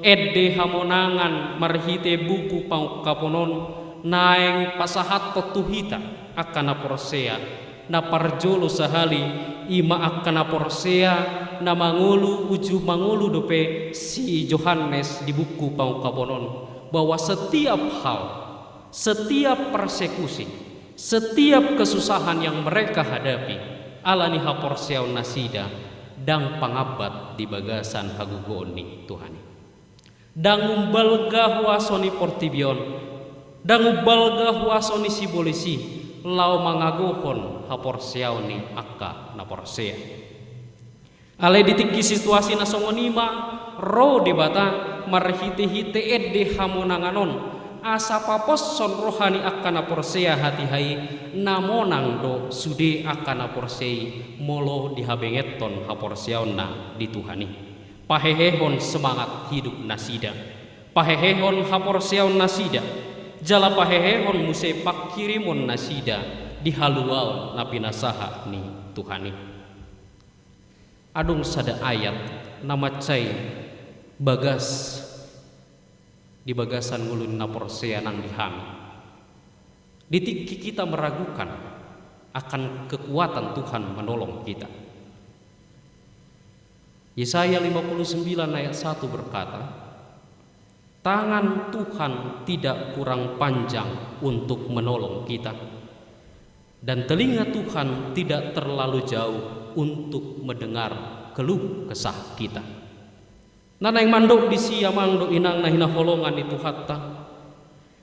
ende hamonangan marhite buku pangungkapon on naeng pasahathon tu hita angka na porsea. Na parjolo sahali, i ma angka na porsea na mangolu uju mangolu dope si Johannes di buku pangungkapon on, bahwa setiap hal, setiap persekusi, setiap kesusahan yang mereka hadapi, alani haporseaon nasida, ndang pangambat di bagasan hagogoon ni Tuhan i. Ndang umbalga huaso ni portibi on, ndang umbalga huaso ni sibolis i, laho mangagohon haporseaon ni angka na porsea. Alai di tingki situasi na songon i ma ro Debata marhitehite ende hamonangan on, asa paposhon roha ni angka na porsea hatiha i, na monang do sude angka na porsea i molo dihabengethon haporseaonna di Tuhan i. Pahehehon semangat hidup nasida, pahehehon haporseaon nasida, jala pahehehon muse pangkirimon nasida di haluaon na pinasahat ni Tuhan i. Adong sada ayat na mansai bagas di bagasan ngolu ni na porsea nang di hami. Di tingki kita meragukan akan kekuatan Tuhan menolong kita. Yesaya lima puluh sembilan ayat satu berkata, "Tangan Tuhan tidak kurang panjang untuk menolong kita, dan telinga Tuhan tidak terlalu jauh untuk mendengar keluh kesah kita." Na naeng mandok disi amang dohot inang na hinaholongan ni Tuhanta,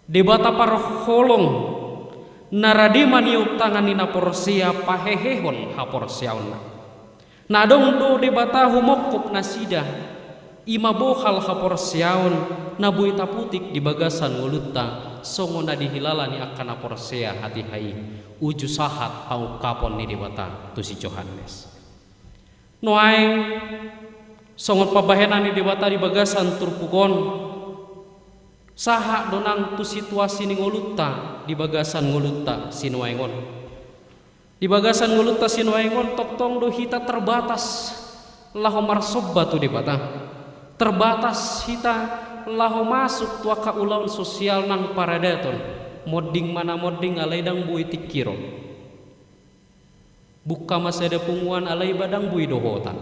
Debata parholong na rade maniop tangan ni na porsea pahehehon haporseaonna. Na adong do Debata humongkop nasida, i ma bohal haporseaon na boi taputik di bagasan ngolunta, songon na dihilala ni angka na porsea hatiha i uju sahat pangungkapon ni Debata tu si Johannes. Nuaeng, songon pambahenan ni Debata di bagasan turpuk on, sahat do nang tu situasi ni ngolunta di bagasan ngolunta sinuaeng on. Di bagasan ngolunta sinuaeng on tongtong do hita terbatas laho marsomba tu Debata. Terbatas hita laho masuk tu angka ulaon sosial nang paradaton. Monding ma na monding alai ndang boi tingki ro. Buka ma sada punguan alai ba ndang boi dohotan.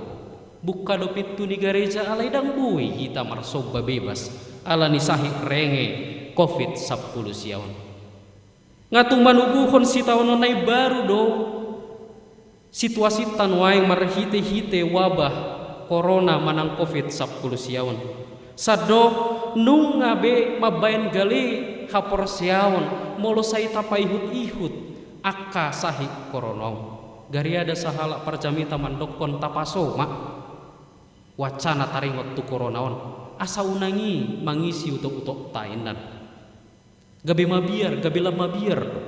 Buka do pintu ni gareja alai ndang boi hita marsomba bebas ala ni sahit renge covid sampulu sia on. Nga tung manubuhon sitaonon na imbaru do situasinta nuaeng marhitehite wabah korona manang covid sampulu sia on. Sandok nunga be mambaen gale haporseaon molo sai tapaihutihut angka sahit korona on. Gariada sahalak parjamita mandokkon tapaso ma wacana taringot tu korona on, asa unang i mangisi utokutokta, inna. Gabe mabiar, gabe lam mabiar do.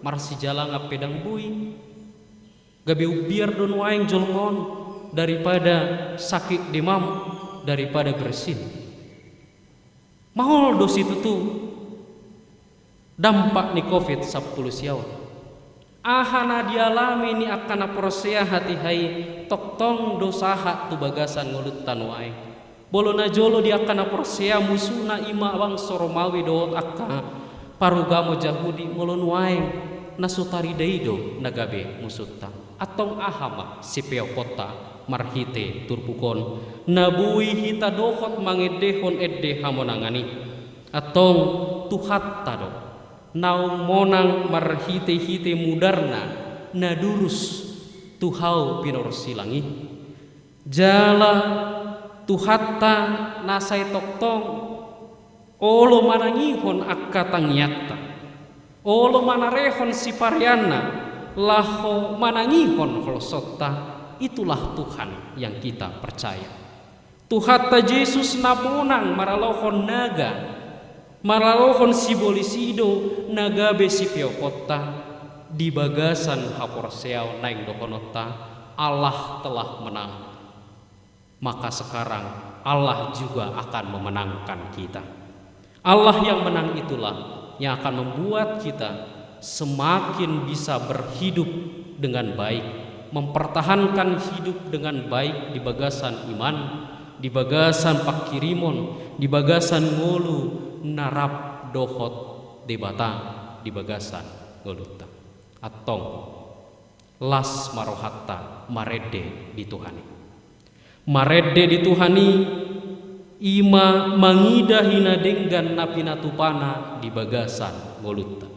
Marsijalangan pe ndang boi. Gabe umbiar do nuaeng jolma on daripada sakit demam, daripada bersin. Maol do situtu dampak ni covid sampulu sia on. Aha na dialami ni angka na porsea hatiha i tongtong do sahat tu bagasan ngolunta nuaeng. Molo najolo di angka na porsea musuna i ma bangso Romawi dohot angka parugamo Jahudi, molo nuaeng na so tarida i do na gabe musunta. Antong aha ma sipeoponta marhite turpuk on na boi hita dohot mangendehon ende hamonangan i? Antong Tuhanta do naung monang marhitehite mudarna na durus tu hau pinorsilang i. Jala Tuhanta na sai tongtong olo manangihon angka tangiangta, olo manarehon sipareanna, laho manangihon holsonta, itulah Tuhan yang kita percaya. Tuhanta Jesus na monang maralohon naga, maralohon sibolis i do na gabe sipeoponta di bagasan haporseaon naeng dohononta, Allah telah menang. Maka sekarang Allah juga akan memenangkan kita. Allah yang menang itulah yang akan membuat kita semakin bisa berhidup dengan baik, mempertahankan hidup dengan baik di bagasan iman, di bagasan pangkirimon, di bagasan ngolu na rap dohot Debata di bagasan ngolunta. Antong, las ma rohanta marende di Tuhan i. Marende di Tuhan i, i ma mangida hinadenggan na pinatupaNa di bagasan ngolunta.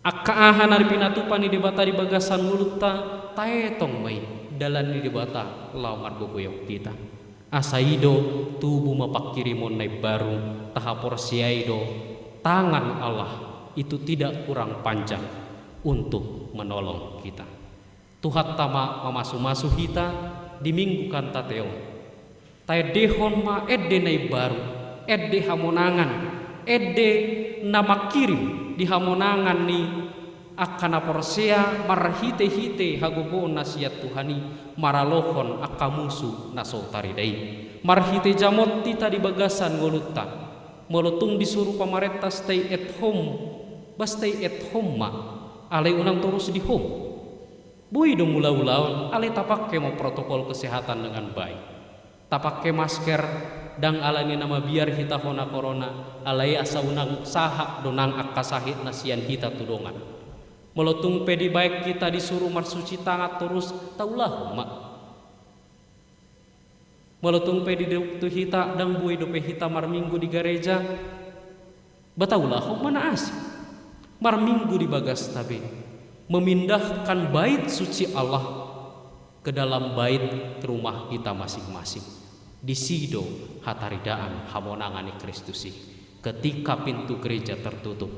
Angka aha na pinatupa ni Debata di bagasan ngolunta, taetong ma i dalan ni Debata laho margogoihon hita. Asa i do tubu ma pangkirimon na imbaru, tahaporseai do tangan Allah itu tidak kurang panjang untuk menolong kita. Tuhanta ma mamasumasu hita di minggu kantate on. Taendehon ma ende na imbaru, ende hamonangan, ende na mangkirim di hamonangan ni angka na porsea marhitehite hagogoon na sian Tuhan i, maralohon angka musu na so tarida i. Marhite jamot hita di bagasan ngolunta. Molo tung disuru pamarenta stay at home, ba stay at home ma, alai unang torus di home. Boi do mulaulaon, alai tapangke ma protokol kesehatan dengan baik. Tapangke masker, ndang alani na mabiar hita hona korona, alai asa unang sahat do nang angka sahit na sian hita tu dongan. Molo tung pe dibaen hita disuru marsuci tangan torus, taulahon ma. Molo tung pe didok tu hita ndang boi dope hita marminggu di gareja, ba taulahon ma na asing. Marminggu di bagasta be, memindahkan bait suci Allah ke dalam bait rumah kita masing-masing. Disi do hataridaan hamonangan ni Kristus i. Ketika pintu gereja tertutup,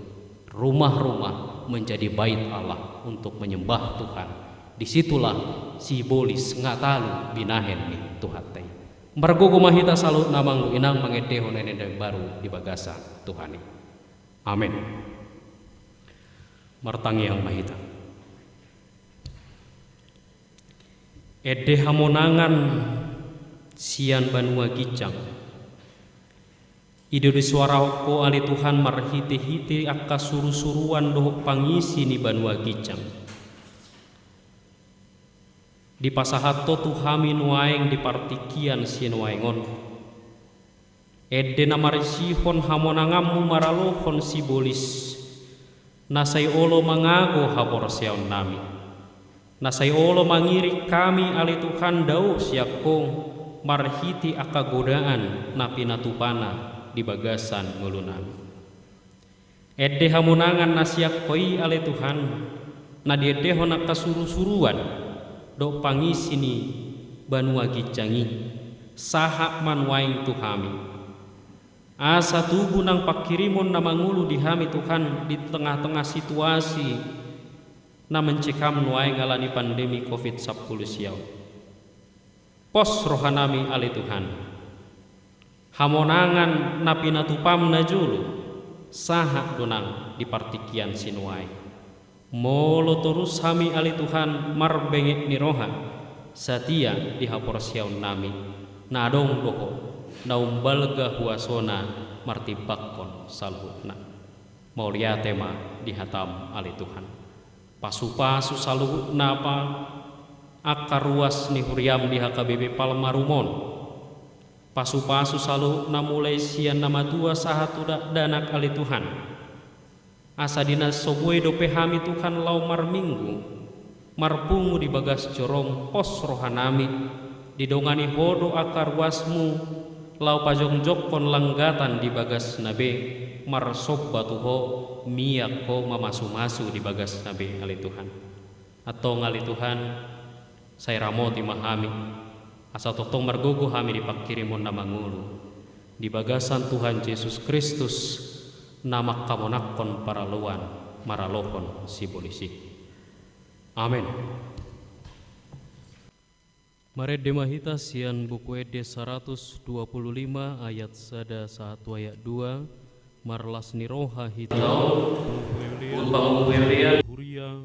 rumah-rumah menjadi bait Allah untuk menyembah Tuhan. Disitulah sibolis nga talu binahen ni Tuhanta i. Margogo ma hita saluhutna, amang dohot inang, mangendehon ende na imbaru di bagasan Tuhan i. Amen. Martangiang ma hita. Ende hamonangan sian banua ginjang i do disoarahon Ho ale Tuhan marhitehite angka surusuruan dohot pangisi ni banua ginjang. Dipasahat Ho tu hami nuaeng di partingkian sinuaeng on ende na marisihon hamonanganMu maralohon sibolis na sai olo mangago haporseaonnami, na sai olo mangiring hami ale Tuhan dao sian Ho marhite angka godaan na pinatupaNa di bagasan ngolunami. Ende hamonangan na sian Ho i ale Tuhan, na diendehon angka surusuruan dohot pangisi ni banua ginjang i, sahat ma nuaeng tu hami. Asa tubu nang pangkirimon na mangolu di hami Tuhan di tengah-tengah situasi na mencekam nuaeng ala ni pandemi covid sampulu sia on. Pos rohanami ale Tuhan. Hamonangan na pinatupaM na jolo, sahat do nang di partingkian sinuaeng. Molo torus hami ale Tuhan marbenget ni roha, satia di haporseaonnami, na adong do Ho na umbalga huasoNa martimbangkon saluhutna. Mauliate ma di hataM ale Tuhan. Pasupasu saluhutna angka ruas ni huriaM di H K B P Palmarum on. Pasupasu saluhutna mulai sian na matua sahat tu dakdanak ale Tuhan. Asa di na so boi dope hami Tuhan laho marminggu, marpungu di bagas joroM, pos rohanami, didongani Ho do angka ruasMu, laho pajongjongkon langgatan di bagasna be, marsomba tu Ho, miak Ho mamasumasu di bagasna be ale Tuhan. Antong ale Tuhan, sai ramoti ma hami. Asa tongtong margogo hami di pangkirimon na mangolu di bagasan Tuhan Jesus Kristus, na mangkamonangkon paraloan maralohon sibolis i. Amen. Marende ma hita sian Buku Ende saratus dua pulu lima ayat sada sahat tu ayat dua. Marlas ni roha hita. Huria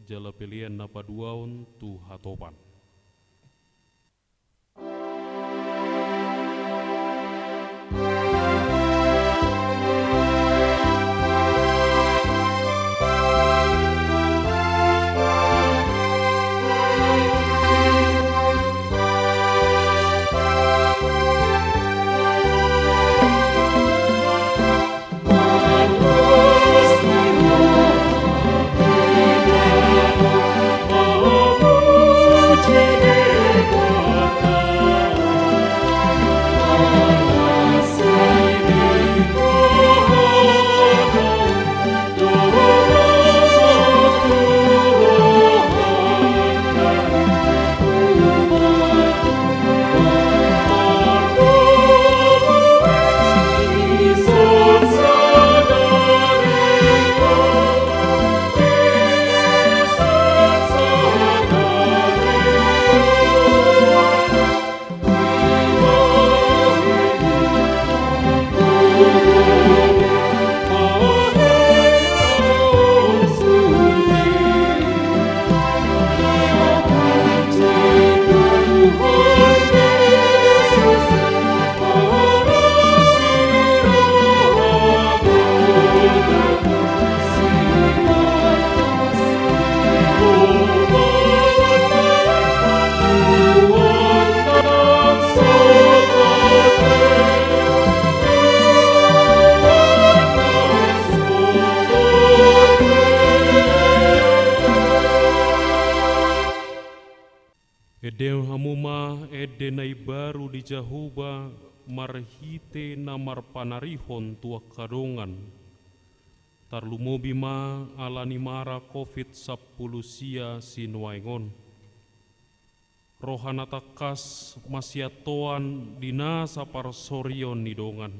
jala pelean na paduahon tu hatopan. Ende hamu ma ende na imbaru di Jahowa marhite na marpanarihon tu angka dongan. Tarlumobi ma ala ni mara covid sampulu sia sinuaeng on. Roha na tangkas masiantoan di nasa parsorion ni dongan.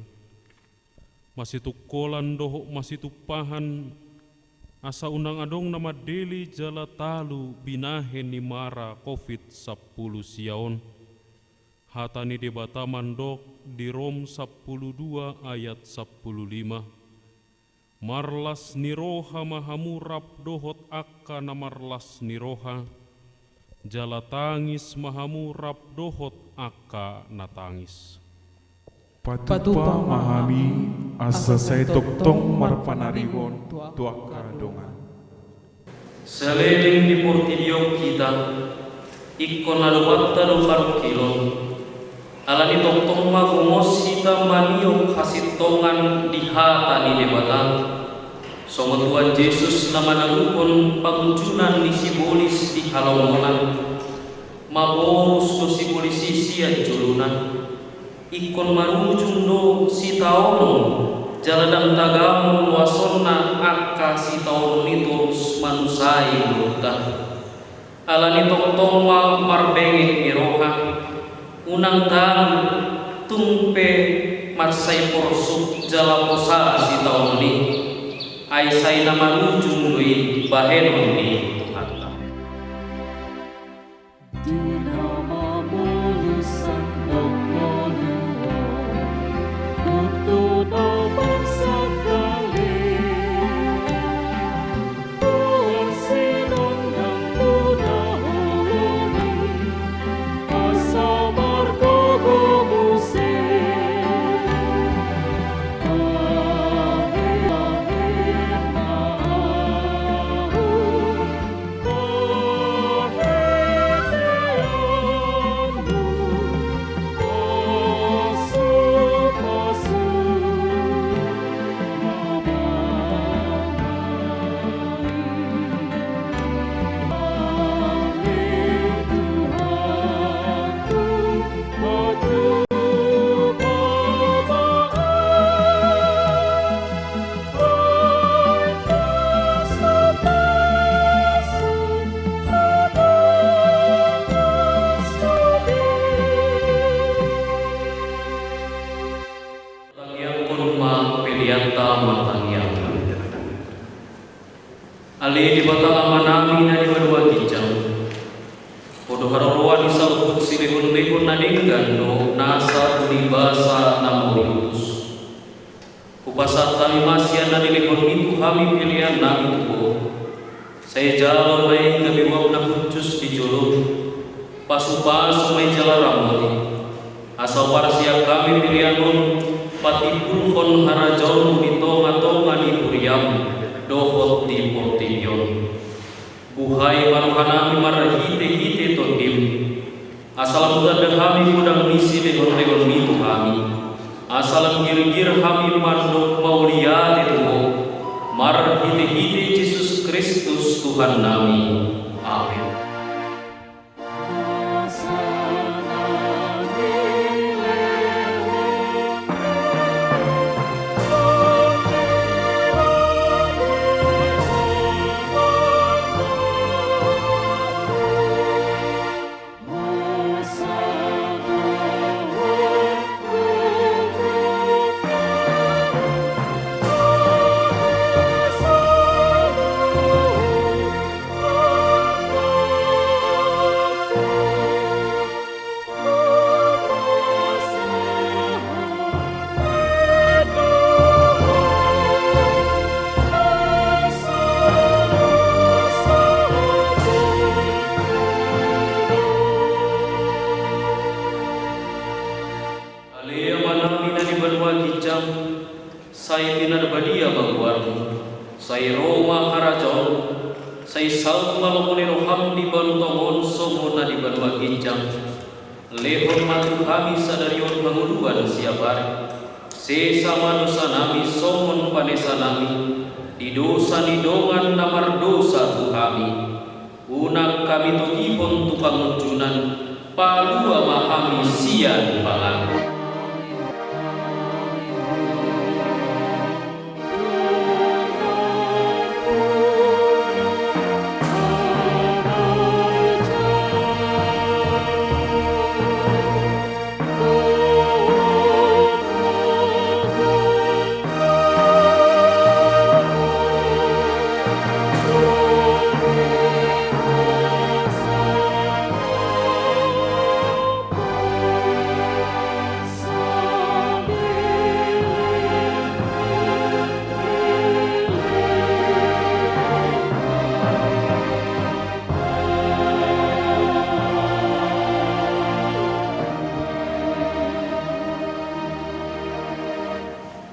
Masitungkolan dohot masitumpahan, asa unang adong na mandele jala talu binahen ni mara covid sampulu sia on. Hata ni Debata mandok di Rom sampulu dua ayat sampulu lima. Marlas ni roha ma hamu rap dohot angka na marlas ni roha, jala tangis ma hamu rap dohot angka na tangis. Patupa ma hami, asa sai tongtong marpanarihon tu angka dongan. Saleleng di portibi on hita, ingkon adopanta do parungkilon. Ala ni tongtong ma gomos hita maniop hasintongan di hata ni Debata. Songon Tuhan Jesus na manaluhon pangunjunan ni sibolis di halongonan. Maporus do sibolis i sian jolona. Ingkon marujung do sitaonon, jala ndang tagamon loasonna angka sitaonon i torus manusai ngolunta. Ala ni tongtong ma marbenget ni roha, unang talu tung pe mansai porsuk jala posa sitaonon i, ai sai na marujung do i bahenon ni Tuhanta. Di na mamolus sandok ngolu on, tutu na marsangkali. Tuhan sinondang tu na holong i, asa margogo muse. Ahe, ahe ma ahu. Martangiang ma hita. Ale Debata Amanami na di banua ginjang, Ho do haroroan ni saluhut silehonlehon na denggan dohot nasa tu di basa na mauliutus. Hupasahat hami ma sian na nilehonMi tu hami peleannami tu Ho. Sai jalo ma i gabe uap na hushus di joloM. Pasupasu ma i jala ramoti, asa huparsiap hami pelean on patimbulhon harajaonMu di tongatonga ni huriaM dohot di portibi on. Buhai ma rohanami marhitehite TondiM, asa lam tanda hami godang ni silehonlehonMi tu hami, asa lam girgir hami mandok mauliate tu Ho, marhitehite Jesus Kristus Tuhannami. Amen. Ale Amanami na di banua ginjang, sai pinarbadia ma goarMu, sai ro ma harajaonMu, sai saut ma lomo ni rohaM di banua tonga on songon na di banua ginjang. Lehon ma tu hami sadari on hangoluan siapari. Sesa ma dosanami songon panesanami di dosa ni dongan na mardosa tu hami. Unang hami togihon tu pangunjunan, palua ma hami sian pangago.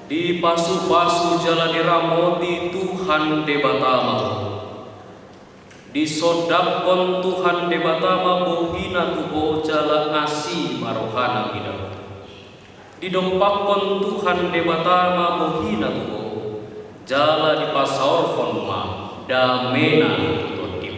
Dipasupasu jala diramoti Tuhan Debata ma ho. Disondangkon Tuhan Debata ma bohiNa tu ho jala asi ma rohaNa mida ho. Didompakkon Tuhan Debata ma bohiNa tu ho, jala dipasaorhon ma dameNa tu tondim.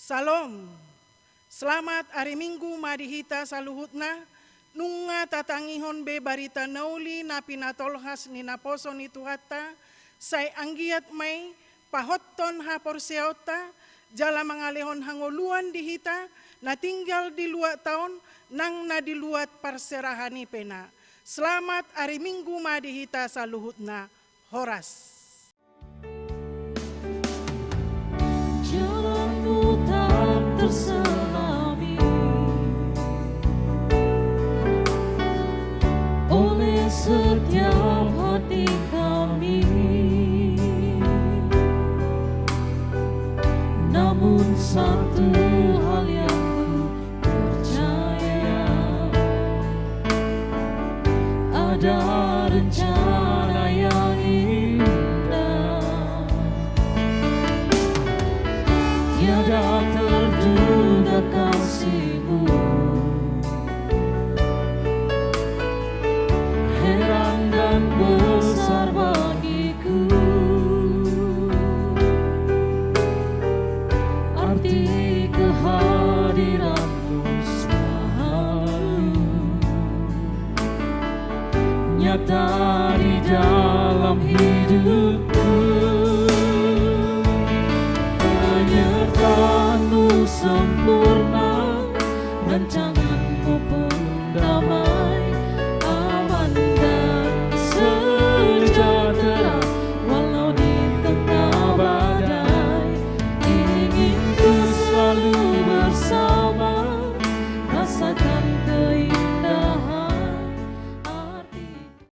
Salom. Selamat ari Minggu ma di hita saluhutna. Nunga tatangihon be barita na uli na pinatolhas ni naposo ni Tuhanta, sai anggiat ma i pahothon haporseaonta, jala mangalehon hangoluan di hita na tinggal di luatta on, nang na di luat parserahan i pe na. Selamat ari Minggu ma di hita saluhutna. Horas. Jalanmu tak terselami oleh setiap hati kami. Namun satu hal yang ku percaya, ada rencana yang indah. Tiada terduga kasih-Mu, heran dan besar bagiku. nyata di dalam hidupku.